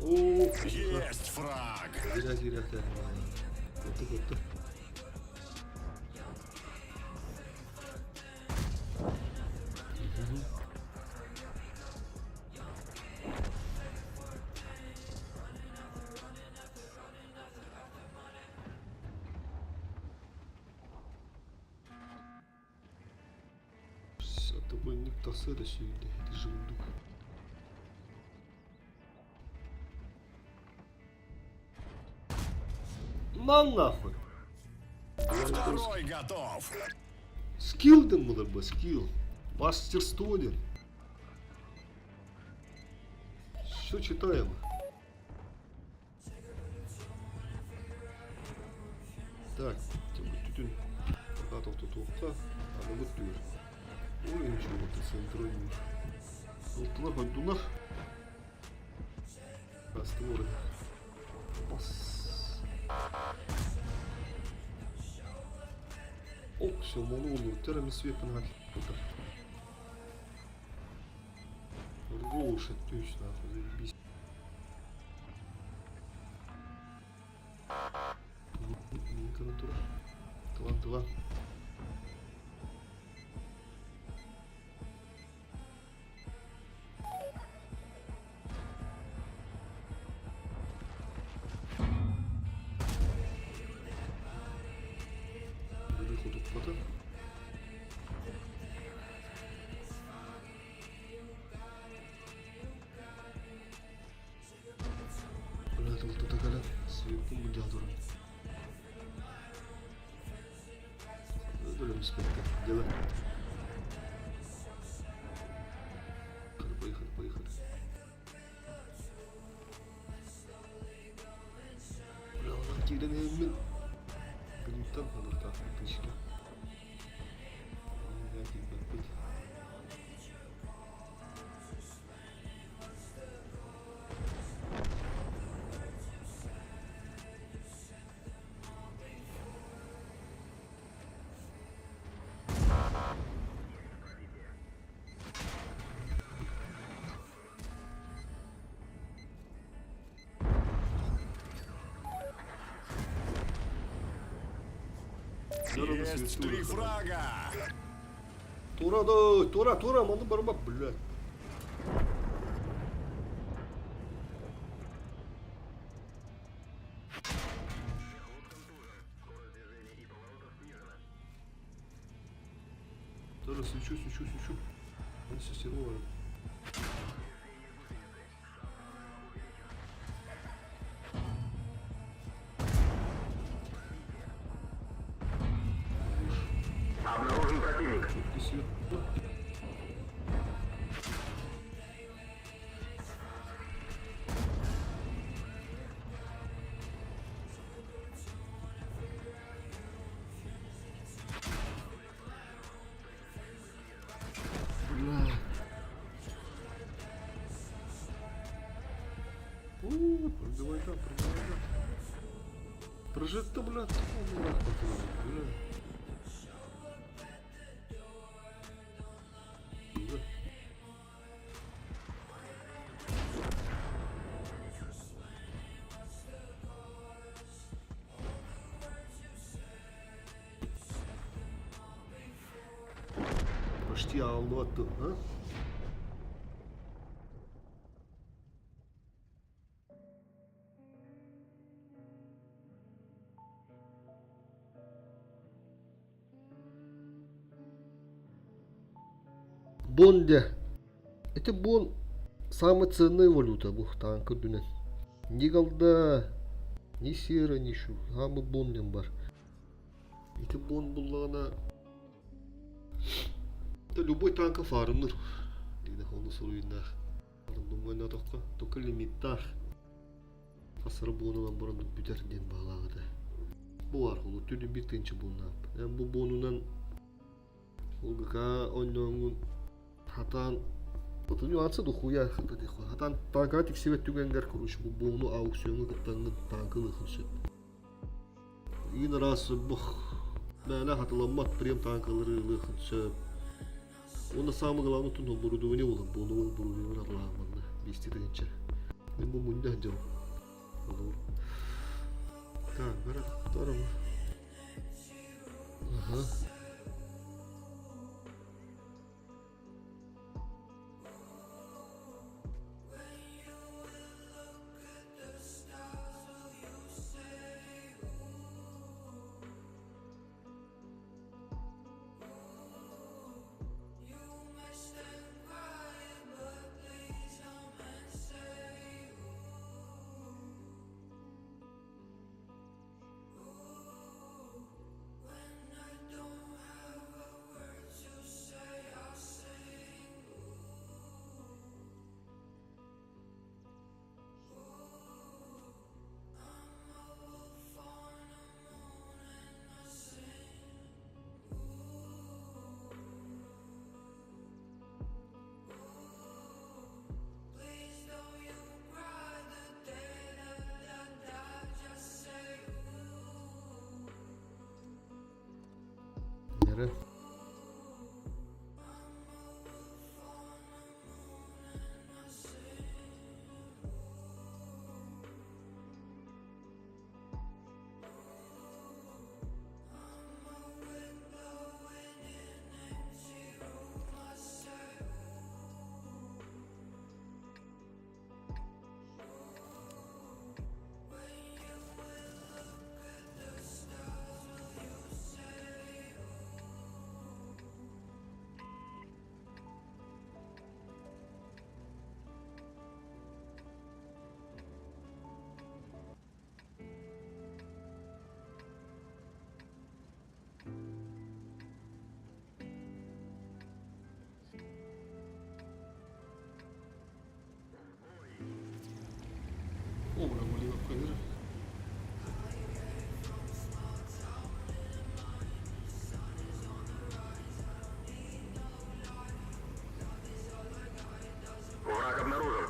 О, Есть фраг. Киирэ киирэ Кутту кутту. Отобойник тахсыа да сүүрдэ ити жундук. На нахуй! Второй готов. Скилл дым булар скилл. Мастерство ден. Все читаем. Так, бүтүн пока тохтотуохха, аныгыт түгэр. Ой, ничего, ты центруешь. Ылтылар хойдулар. Растворы. Бас. Ок, все, мону улуттар, эми свепин хатыр. Рушит, түс, нахуй, заебись. Клавиатура. Клавиатура. Хотуппата. Бля, тут кэлэн свекун мунньаҕа туран. Өлөмүспэккэ дело. Поехали, поехали. Бля, онон киирэн иһэммин Гриптан хонуктаахпын тыычка. Киирбэппит. Есть три фрага! Тура да, тура, тура, манна барыма, блядь. Тура, свечу, свечу, свечу. Он все серого. Обнаружен противник. Четкий свет. Бля. У, пробивай там, пробивай там. Прожить-то, бля, бля. Бля. Почти алло, а? Бон дьэ. Ити бон самый ценная валюта бу тааҥка үрдүнэн. Ни голда, ни сера, ни шу. Самый бон диэн бар. Ити бон буллаҕына любой тааҥка фаарыныр. Диэн ону суруйуннаах. Думаю, только лимиттаах. Хасара буонунан баран бүтэр диэн баҕалаах этэ. Бу архылы түнү биир тыынча буоннаах. Эн бу буонунан ЛГК оонньооҥҥун хатаан это нюансы дохуя хатаан тааҥкаҕа тиксибэт түгэнгэр короче бу буону аукционҥа кыттаҥҥын тааҥка ылыаххын сөп. Иин араас бу мээнэ хатыламмат прем тааҥкалары ылыаххын сөп. Уонна самое главное тун оборудование буолар буону оборудование атылааманна 200 тыһыынча. Мин бу мунньа сылдьабын. Олуур. Так, бара. Ага. Эрэ. О, бля, Малиновка. Враг обнаружен.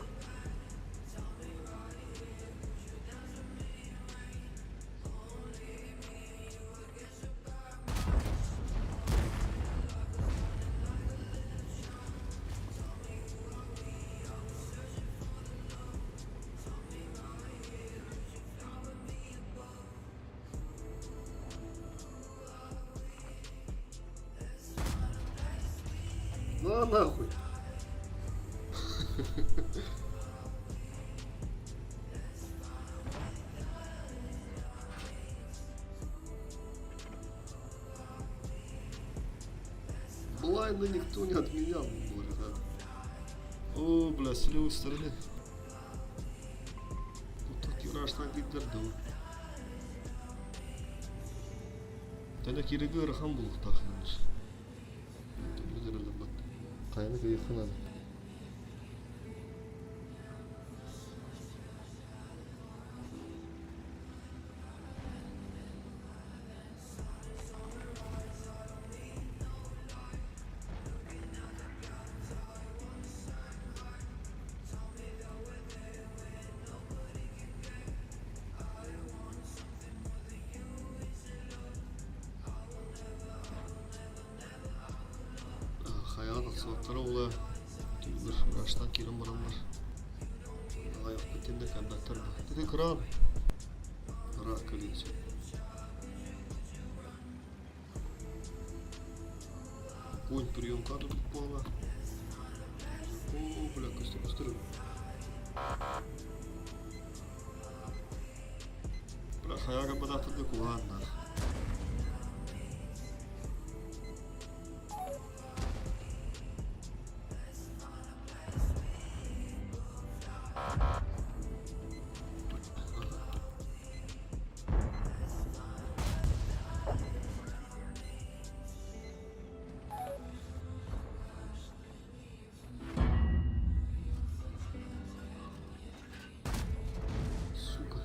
На нахуй. Блайна никто не отменял, боже, да. О, бля, с левой стороны. Тут такие рашна гиддерду. Тәнә киреге ырахан булуктах. Каяны кыйхынан. Хайаҕа тахсыбаттара буолуо, түбүгүр ыраастаан киирэн бараннар аҕыйахпыт диэн да кэлбэттэр да. Ити кыраан ыраах кэлиэн сөп. Конь приемка тутук буола. О, бля, көстөр көстөр. Бля, хайаҕа бадаатырга куһааннаах. Сука.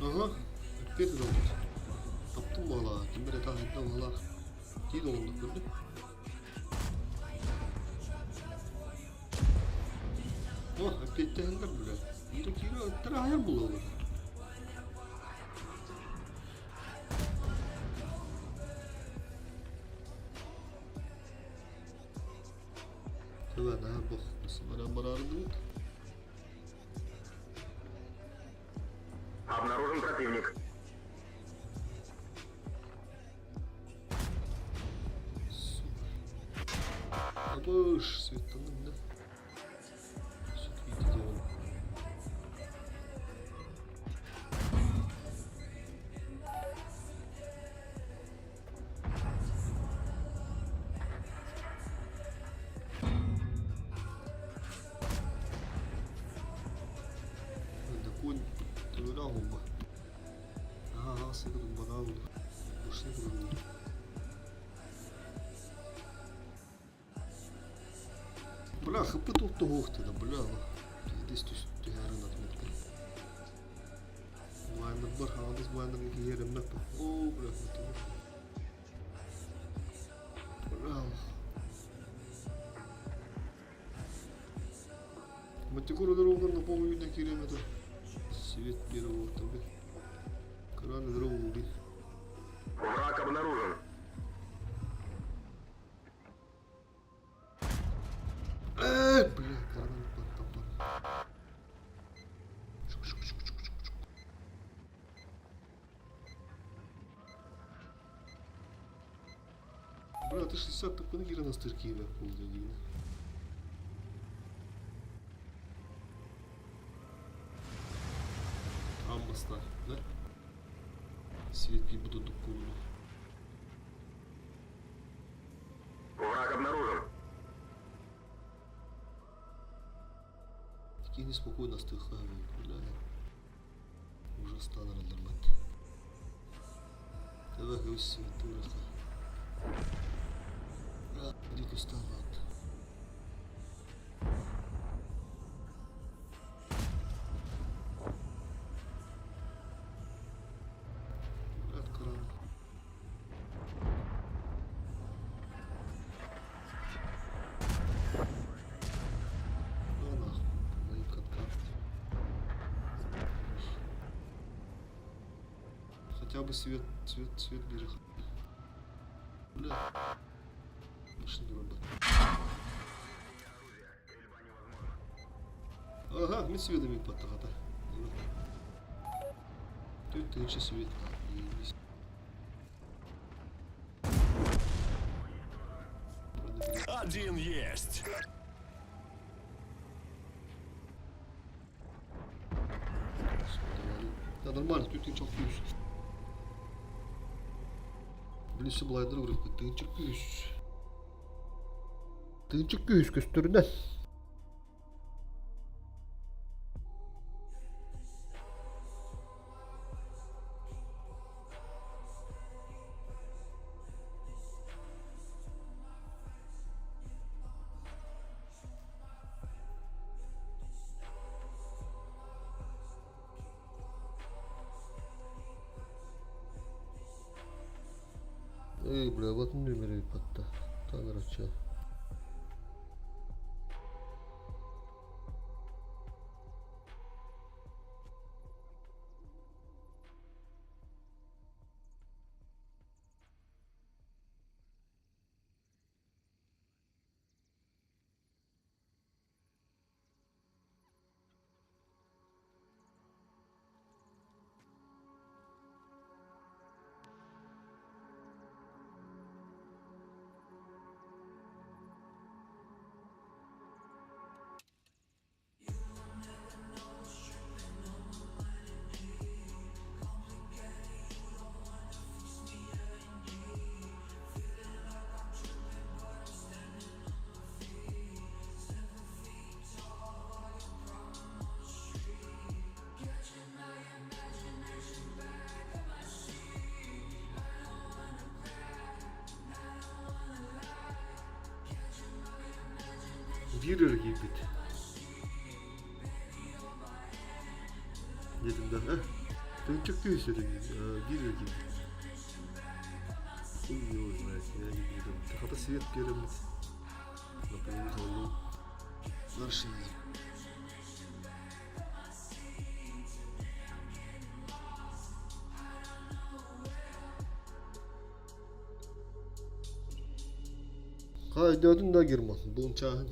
Ага, эппиэт ылабыт. Таптым буолаа, ким эрэ таһырдьа буоллаах. Тиит оҕуннук көрдүм. О, эппиэттэһэллэр бля. Биирэ киирэ ыттара аһайар буолаллар. Тыла наһаа бох баран бараардыбыт. Обнаружен противник. Абыш, светтанным да. Все-таки дело. Докун төбөлөөх буолба. Аһаа аҕа сыгы дуббатаҕа буолла. Бушны турар Бля, хп тут туһуохтана, бля, пиздец түһээрин отметка. Майнердар хаҕадыс майнерга киһиэрэммэт. О, бля, Бля. Мантикор өлөр на полный киириэм этэ. Свет биэрэ уоттарга. Кран өлөрө уулуй. Враг обнаружен. Э, бля, кран таппар. Бля, ты 60 таппын киирэн астыыр киһи буолла диигин. Аммастар, да? Свет буду дуккулу. Враг обнаружен. Такие неспокойно стыхают, бля. Уже станаралларбат. Давай көс свет Дико станат. Блядь, кран. Ну нахуй, мои катка. Хотя бы свет, свет, свет бери. Бля. Машина работает. Ага, мы светами подтахата. Тут тысяча свет. Один есть. Да нормально, тут и чалкуюсь. Билиси былайдар көрөккө тыынчык күүс. Тыынчык күүс көстөрүнэн. Эй, бля, вот номер патта. Танрача. Биир эрэ киирбит. Диэтим да, э, тыынчык кыыс этим, биир эрэ киирбит. Хуй его знает, я не буду. Хата свет биэрэммит. Например, холлум. Дальше Ха өйдөөтүн да Герман, буун чааһын.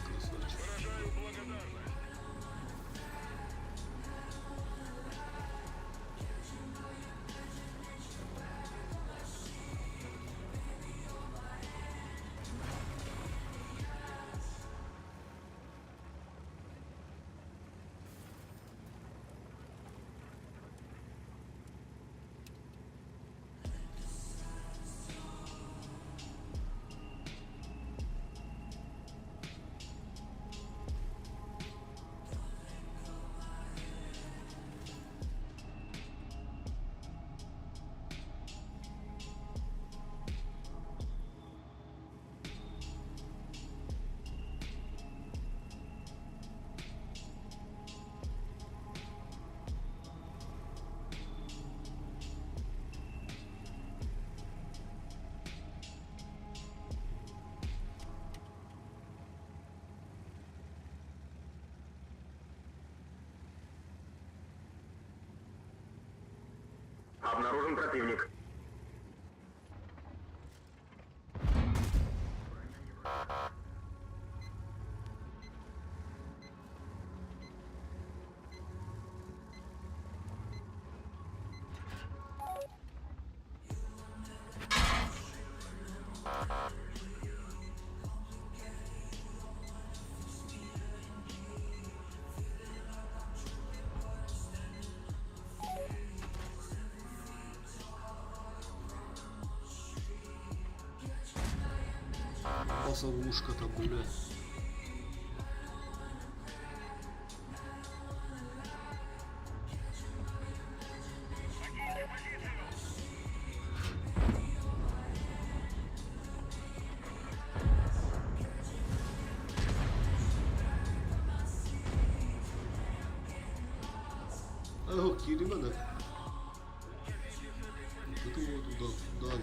Красавчик. Обнаружен противник. Басовушка там, бля. Ах, кииримэ да. Кытыл туда, туда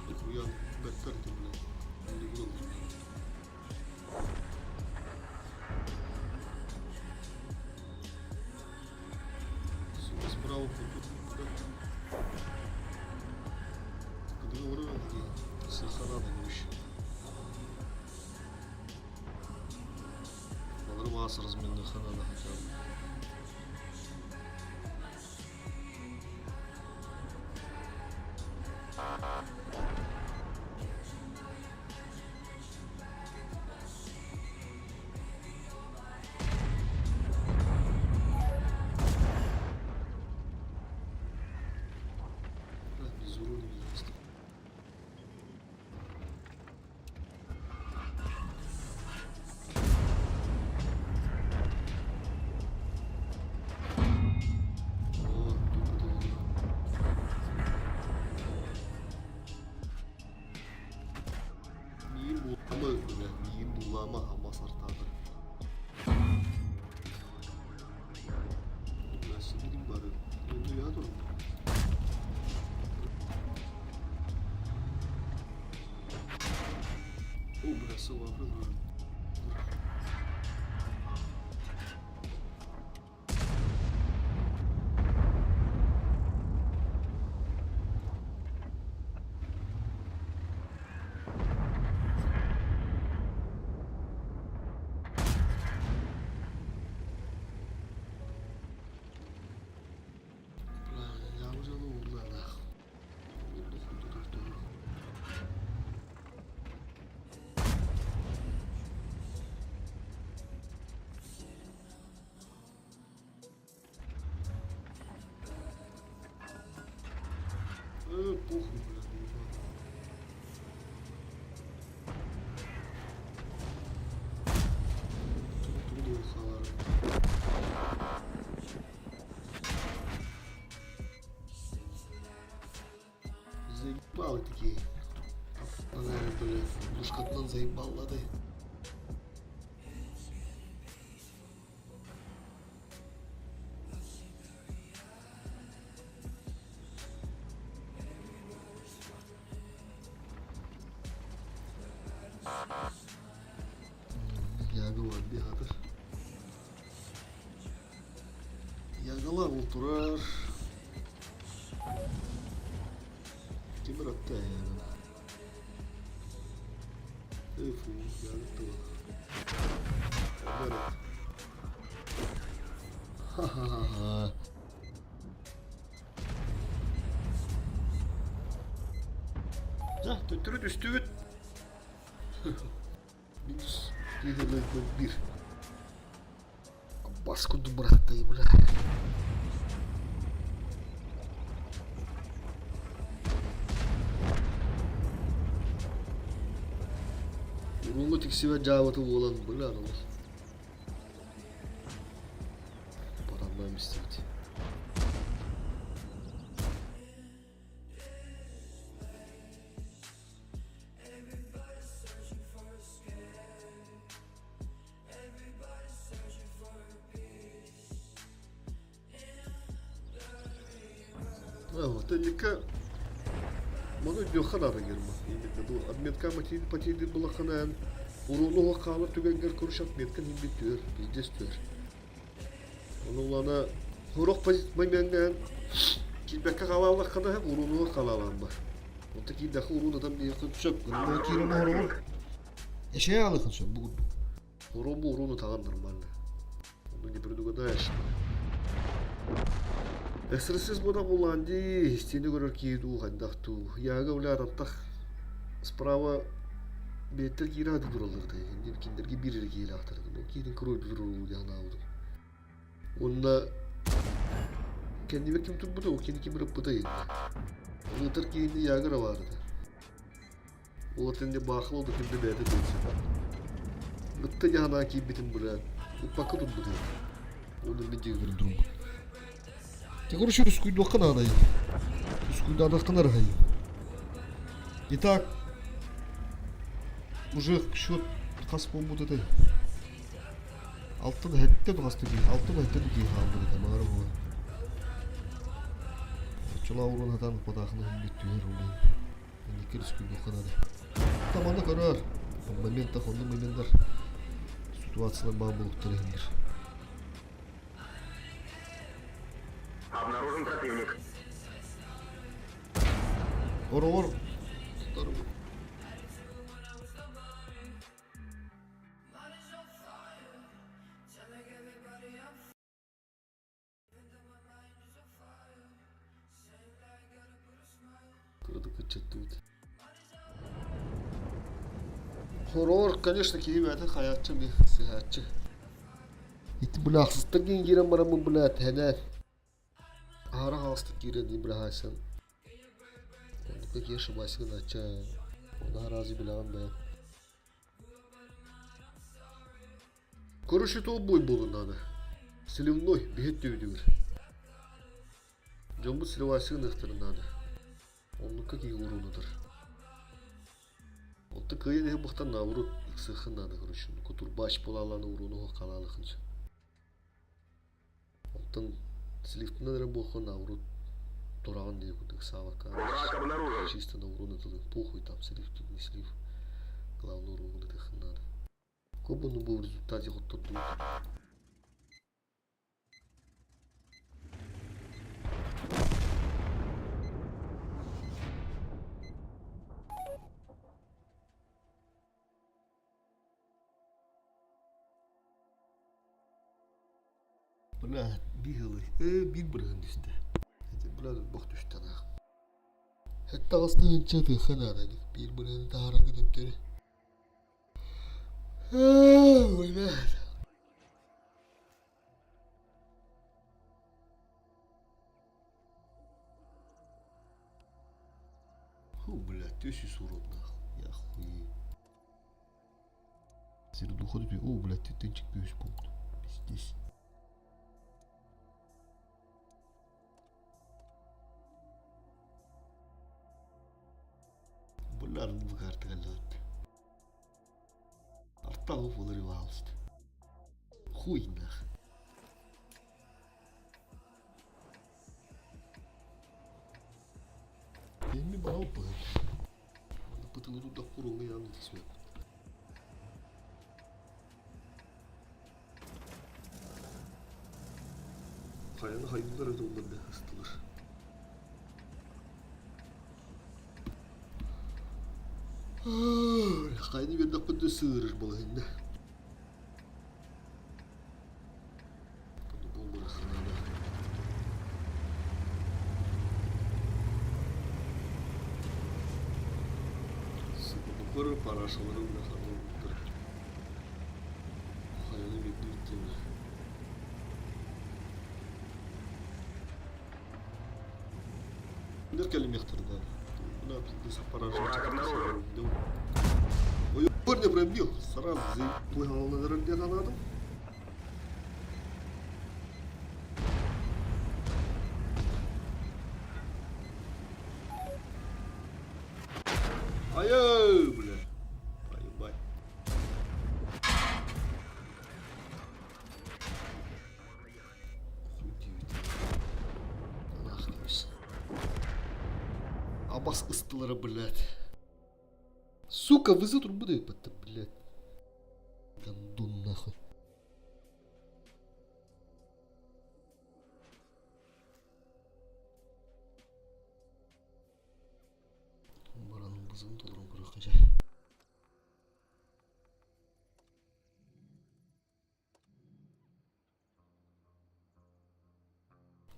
Нихуя бэртэр ди блядь. Сука, справа тут. Когда уровень где сахара еще. Балырмас разменных ханада хотя бы. Да, без уровня есть. Пушкатынан заебаллады. Яга бар хатыр. Ягалар ол турар. Ким ыратта яга? Эй, фу, яга тыла. Ха-ха-ха. Да, төттөрү түстүбүт. Минус 1.01. Бас курдук бырахтай, бля. Урууҥҥа тиксибэт дьаабыты буолан, бля, олох. Бараннаан истибит. Тэнникка маны өйдүөххэ наада Герман. Отметка потейдир булахханаан уруну хаалар түгэнгэр короче отметка химбит түөр, пиздец түөр. Ону улана хорох моментнаан киирбэккэ хаалааллаххына уруну хаалаалаан бар. Онто киирдэххэ уруун атан биһиэхэ сөп. Гынна киирэн оһоробун. Эшея алыхын сөп бу курдук. Урун бу уруну таган нормально. Ону не предугадаешь. СРСС буола буллаан дии, истиини көрөр киһи дуу, хайдах дуу. Яга бля аттах справа биэттэр киирэ сатыы тураллар да, иннин кинилэргэ биир эрэ киһилээхтэр. Ол киһитин куруук туруу диэн анаабытым. Уонна кэннибэр ким турбута, ол кини ким ырыппыта иннэ. Ыытар киһини Ягра баар этэ. Ол этинни баахыл да ким да бэйэтэ билсибэт. Ытта дьаһанаа киирбитин быраат, ыппакка турбут этэ. Оны мин дьиэгэр турбут. Те короче, рускуйдуохха наада. Рускуйдаатахха нарахай. Итак, уже счет хас буолбут этэй? Алтан хэттэ хаста дии, алтан хэттэ дии хаалбыт этэ, маҕара буолан. Оччолоо урун хатан потаахына бүт түһэр улуу. Инникки рискуйдуохха наада. Таманы көрөр. Моментах, оннук моменттар ситуациялар баар буолуктар иһиннэр. Обнаружен противник. Ор-ор. Кыратык ыччаттыбыт. Хороор, конечно, киһи бэйэтэ хайааччы эмиэ сыһааччы. Ити бля ахсыстан киин киирэн бараммын бля тэһэнээр. Аһара хаҕыстык киирэн дии быраһаайсан. Оннукка киһи ошибайся гынааччы. Оны арази билэҕин бэйэҥ. Короче, бой буолун надо. Сливной биһит түбүтүгэр. Дьоммут сливайсы гыныахтарын наада. Оннукка киһи уурунутар. Онто кыайан иһин бухтан наоборот ыксыаххын наада короче. Кутурбач буолаалааны урууну халаалахын сөп. Оттон сливтынан эрэ буолхан наоборот тураҕын дии курдук ыксаабакка. Враг обнаружен. Чисто на уруну тылы. Похуй там слив тут не слив. Главное уруну ытыаххын наада. Кобуну бу в результате хоттордубут. Бля, биир э биир бырыһын түстэ. Ити бля бох түстэ анаах. Сэттэ аҕыс тыһыынча тыһыха наада биир бырыһын таһаарарга төптөрү. Бля. Фу, блядь, тысячу урод нахуй. Я хуею. Сир духот О, блядь, ты тынчик пьешь пункт. Пиздец. Бля, бу картагалаат. Столов вырывался. Хуй нах. Эми баалбын. Бытылы тудах курулга яны тисмеп. Хайаны хайдылар өтө олар ыстылар. Хайны бердақпын да сыырыр балаһынна. Сыппыр парашалары улаханнар. Хайаны бирдииттиҥ. Нер кэлимиэхтэрдээх. Враг обнаружен. Ой, парня пробил. Сразу заплыгал на дороге надо. Ай-яй, бля. Поебать. Абас ыстылара, блядь. Сука, вызов трубы это, блядь. Гандон нахуй. Баранын бызын толорон көрүөххэ дьэ.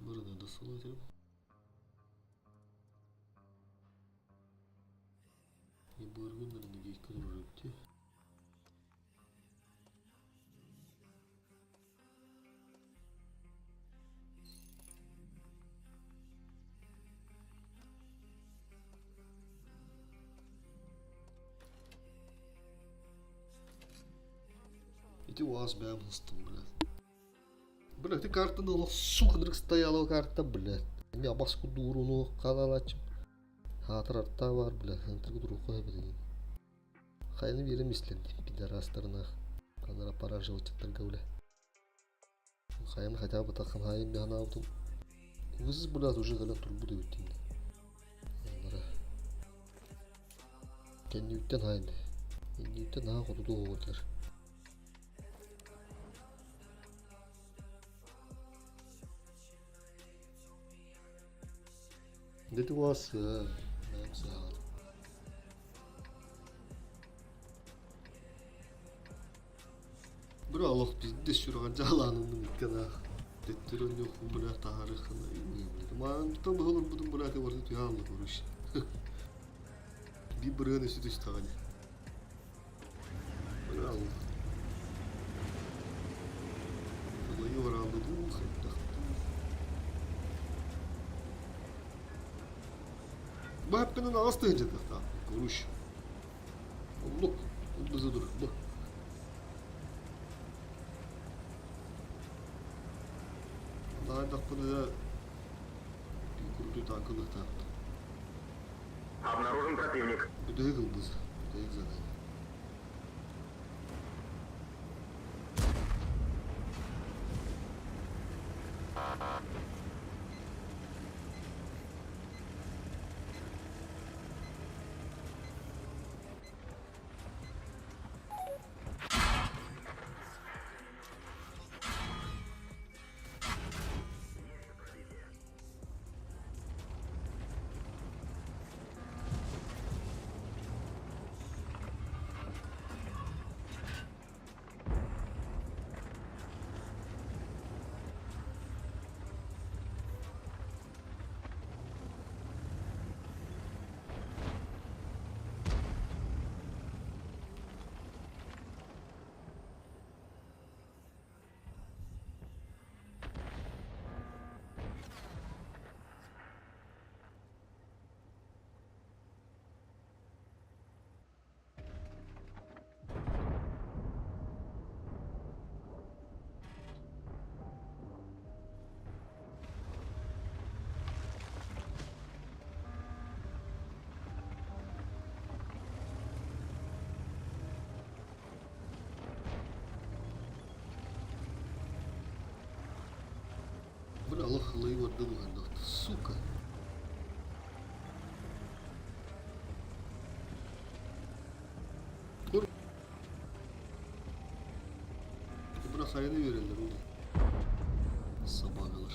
Бырына да сыл этим. И быргыннарын гейкін үріпті. Ити уаз бэм ыстым, блядь. Бля, ты картаны олох сука нырык стояла карта, блядь. Эми абас кудууруну хаалааччым. Хаатар арта бар, бля, хантыргы туруохха эбит. Хайаны биэрем истлэнди, пидорастарына ханара параживачыттарга, бля. Хайаны хотя бы таххан хайын ханаабытым. Выз, блядь, уже кэлэн турбут эбит дии. Аннара. Кэннибиттэн хайын. Иннибиттэн наһаа хотуту оҕотулар. Dedi was Бра олох биирдэ сүрэҕэ дьаалаанынным иккиэнээх төттөрү онньуохпун бля таһаарыаххына маантан быһа олорбутум бля ты барыта түһэ хаалла короче биир бырыһыан өссө түстэҕинэ бля олох Улайыы бараалла дуу хайдах дуу Баһаппынан аҕыс тыһыынча короче Оннук оннук тур бу Наайдахпына крутой танк ылыахтаахпын. Обнаружен противник. Бүтэһик ылбыз. Бүтэһик задание. Ох, лыйбарды быһандах. Сука. Кур. Бuna хайаны берелер ол. Собакалар.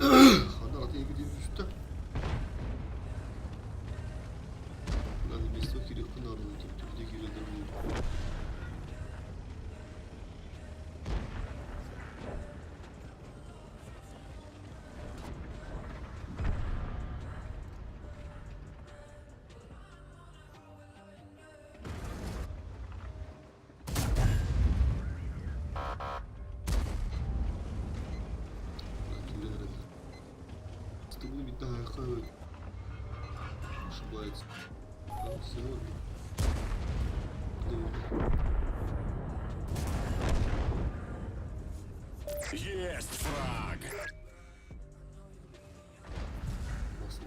Ханна аты егиде үстэ. Надо место кириэхпин наада түрде киирэллэр буолуо. Ошибается. Да, сегодня. Есть фраг. Nasıl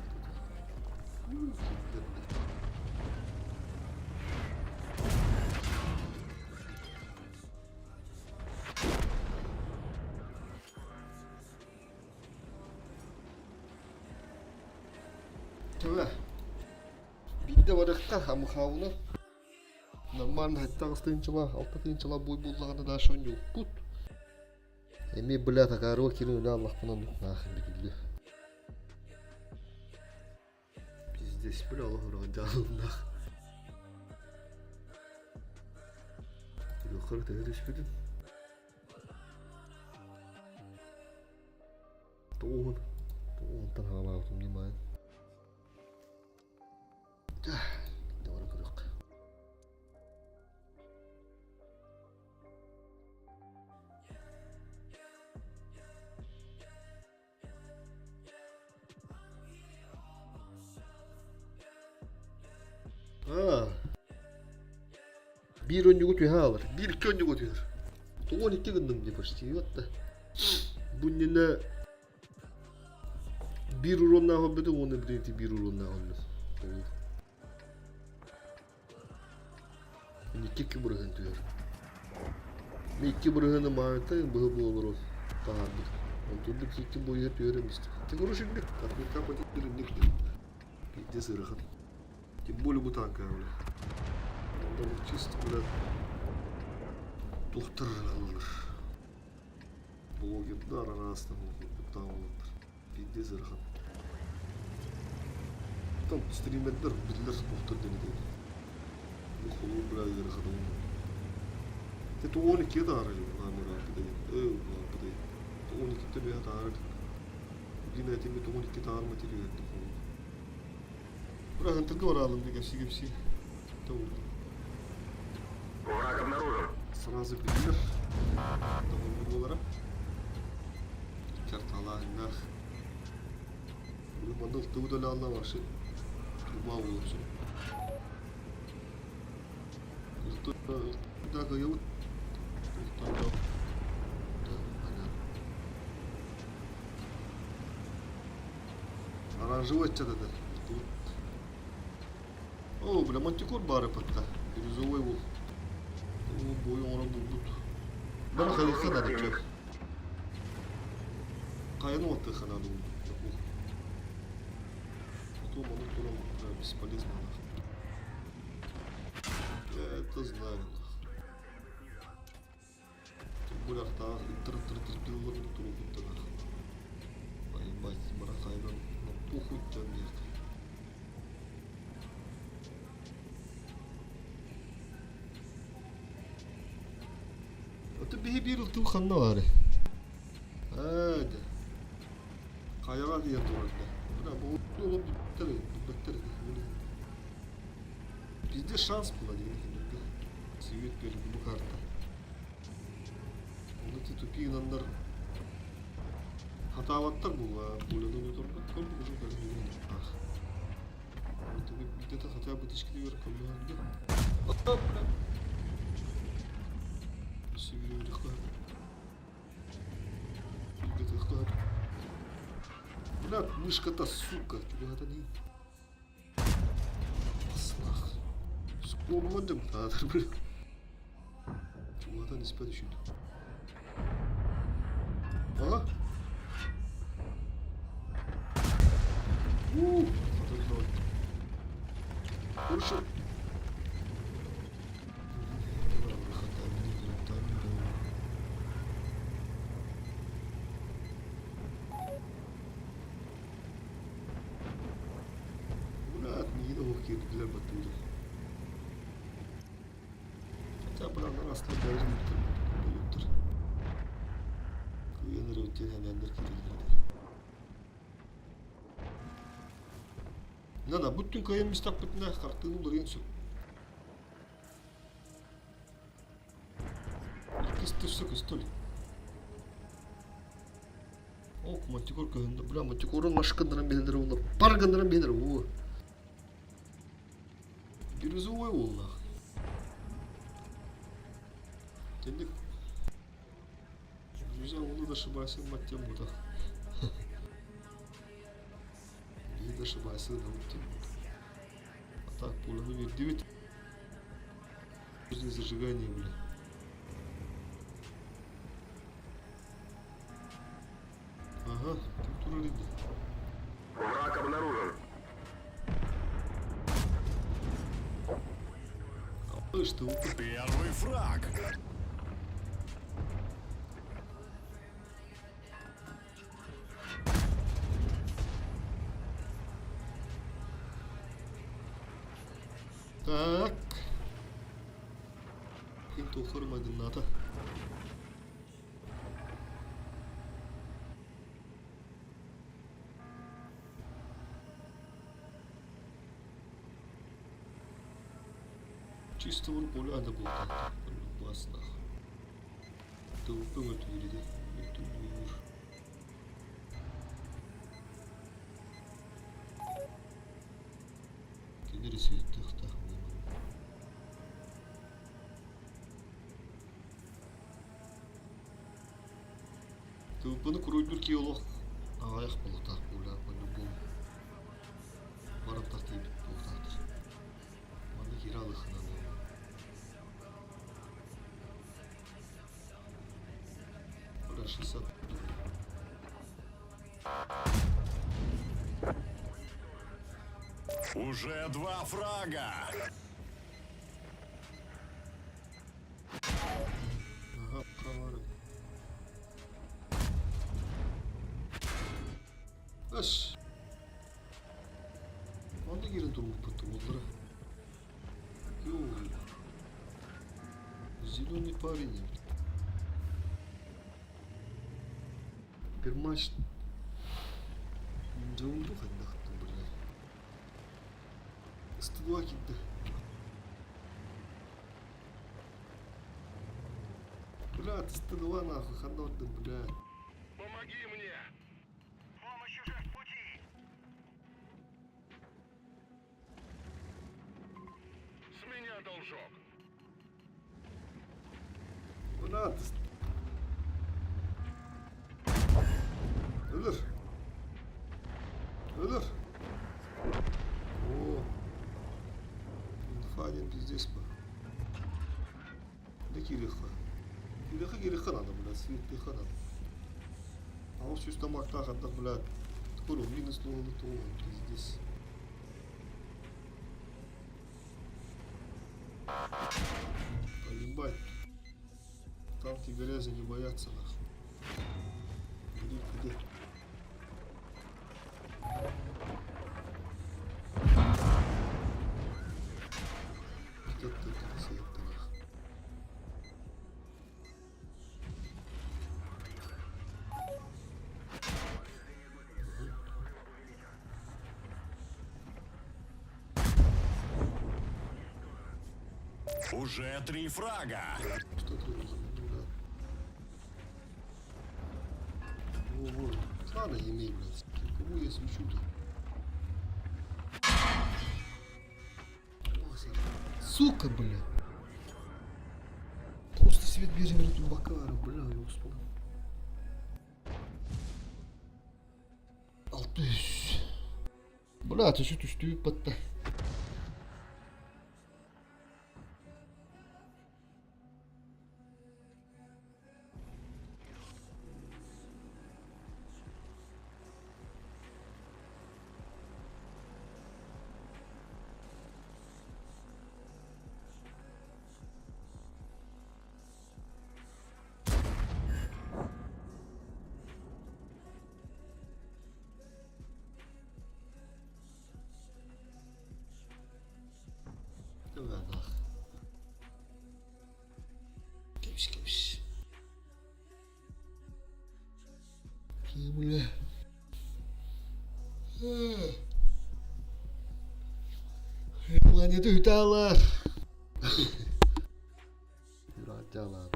Төбө. Биирдэ барыахха Амыхаабынан нормально сэттэ аҕыс тыһыынчалаах, алта тыһыынчалаах буой буоллаҕына дальше оонньуохпут. Эмиэ бля такаарыга киирэн үлэ аллахпына оннук наах битиллиэ. Пиздец, бля олох ураҕа дьаалыннаах. Туохха төһө түспүтүм? Тоҕуһун. Тоҕуһунтан хаалаабытым дии маайын. Дэ бара көрүөххэ. Аа. Биир онньугу түһэ хаалар. Биир икки онньугу түһэр. Тоҕо 12 гынным дии почти вот да. Бу иннинэ биир уроннаах өлбүтүм уонна билигин ити биир уроннаах өлбүт. Ол. Икки икки бырыһыан түһэр. Икки бырыһыаны маайта быһы буолару таһаарбыт. Онтон икки буйа түһэр эмистик. Ты короче инник, отметка потер инник Пиздец ыарахан. Тем более бу танка, бля. Онда бу чисто, бля, тухтар ылар. Блогердар арасынан олар. Пиздец ыарахан. Там стримердер биллэр тухтар диэн этэ. Бу холур бля ыарахан ол. Те 12 таары ламырааппытай. Лампытай. 12-те бэйэ таары. Билин этими 12 таары материал холур. Быраһынтырга бараалым дии кэпсии-кэпсии. Враг обнаружен. Сразу биллэр. Доҕорбут буолара. Карталааһыннаах. Бүгүн манна ылтыбыт өлөалла вообще труба буолуохсун. Ылта кыайабыт. Ылтан Да, понятно. Оранжевый ыччат этэ. О, бля, мантикор баар эппэтэ. Бирюзовый был. О, бой оҥорон булбут. Бары хайыахха наада чэ. Хайаны уоттыахха наада буолбут. Потом ону туран бесполезно нахуй. Я это знаю нахуй. Тем более артаах ыттыр-ыттыр терпилалар туругуттан нахуй. Поебать, барахайдан на похуй там нет. Аты биһи биир ылтым ханна баары? Аа, дьэ. Хайаҕа тиийэн турар да. Бля, бу олом бүттэр, бүппэттэр ити. Пиздец шанс была диэн кинилэргэ. Свет берди бу карта. Оны ти тупигинаннар хатаабаттар була, пуляны ойноторбут, көрбүт уже көрбүт. Ах. Где-то хотя бы тычки вверх, бля. Өссө биир Бля, мышка-то, сука, чугаһатан иһин. Слах. Склонуман дьон таатар, бля. Чугаһатан испэт үчүн. Ага. У, Хорошо. Бля, миигин оһох киирдилэр баттыылар. Хотя бырааннар астар бэйэлэрин буттар. Кыйан эрэ диэн хэнээннэр киирэллэр этэ. Надо, бүттүн кыайан мистахпытына хартыын уларыйан сөп. Иккис түссе көстөл. Ок, мантикор көһүндэ. Бля, мантикорун машкыннаран биһилер уолла. Пар гыннаран биһилер уу. Бирюзовой уоллаах. Тенник. Друзья, уолу ошибайся, мать тем бута. Биир ошибайся, да вот тем А так, пуля выберет. Зажигание, бля. Ага, культура лиги. Враг обнаружен. А что? Первый фраг. Так. Ким туохар майгыннаата. Чисто поля да буолтаата. Баснах. Тылпын өтүүрүдэ. Өтүүр. Кинери сүйүттүөхтээх буолан. Тылбыны куруйдуур киһи олох аҕыйах буолуохтаах буоллаах по-любому. Барантах тиийбит буолуохтаахтар. Манна киирэ алыххынан Бля, 60. Уже два фрага. Ага, провары. Аш. Онно киирэн турбуппут уоллара. Йоу. Зеленый парень. Пермач дьоллу хайдахтын бля. Ыстыгыа киирдэ. Бля, ыстыгыла нахуй, ханна бардым, бля. Помоги мне! Помощь уже в пути! С меня должок. Бля, Өлөр. Өлөр. О. Инфа один пиздец по. Да кириха. Кириха кириха надо, бля, светлиха надо. А он сүүс тамактаах ардах, бля, көрө минус туолу туолу пиздец. Поебать. Танки грязи не боятся, нахуй. Где, где? Где ты, ты, ты, нахуй. Уже три фрага. Что ты да. Во, во. Ладно, имей, блядь. Кому я свечу-то? Сука, блядь. Просто Свет биэрэн тумбакка баара, бля, я успел. 600. Бля, түсү түстүү батта. Кылаанах. Кэбис кэбис. Бля. Планета үтаалар. Юраталар.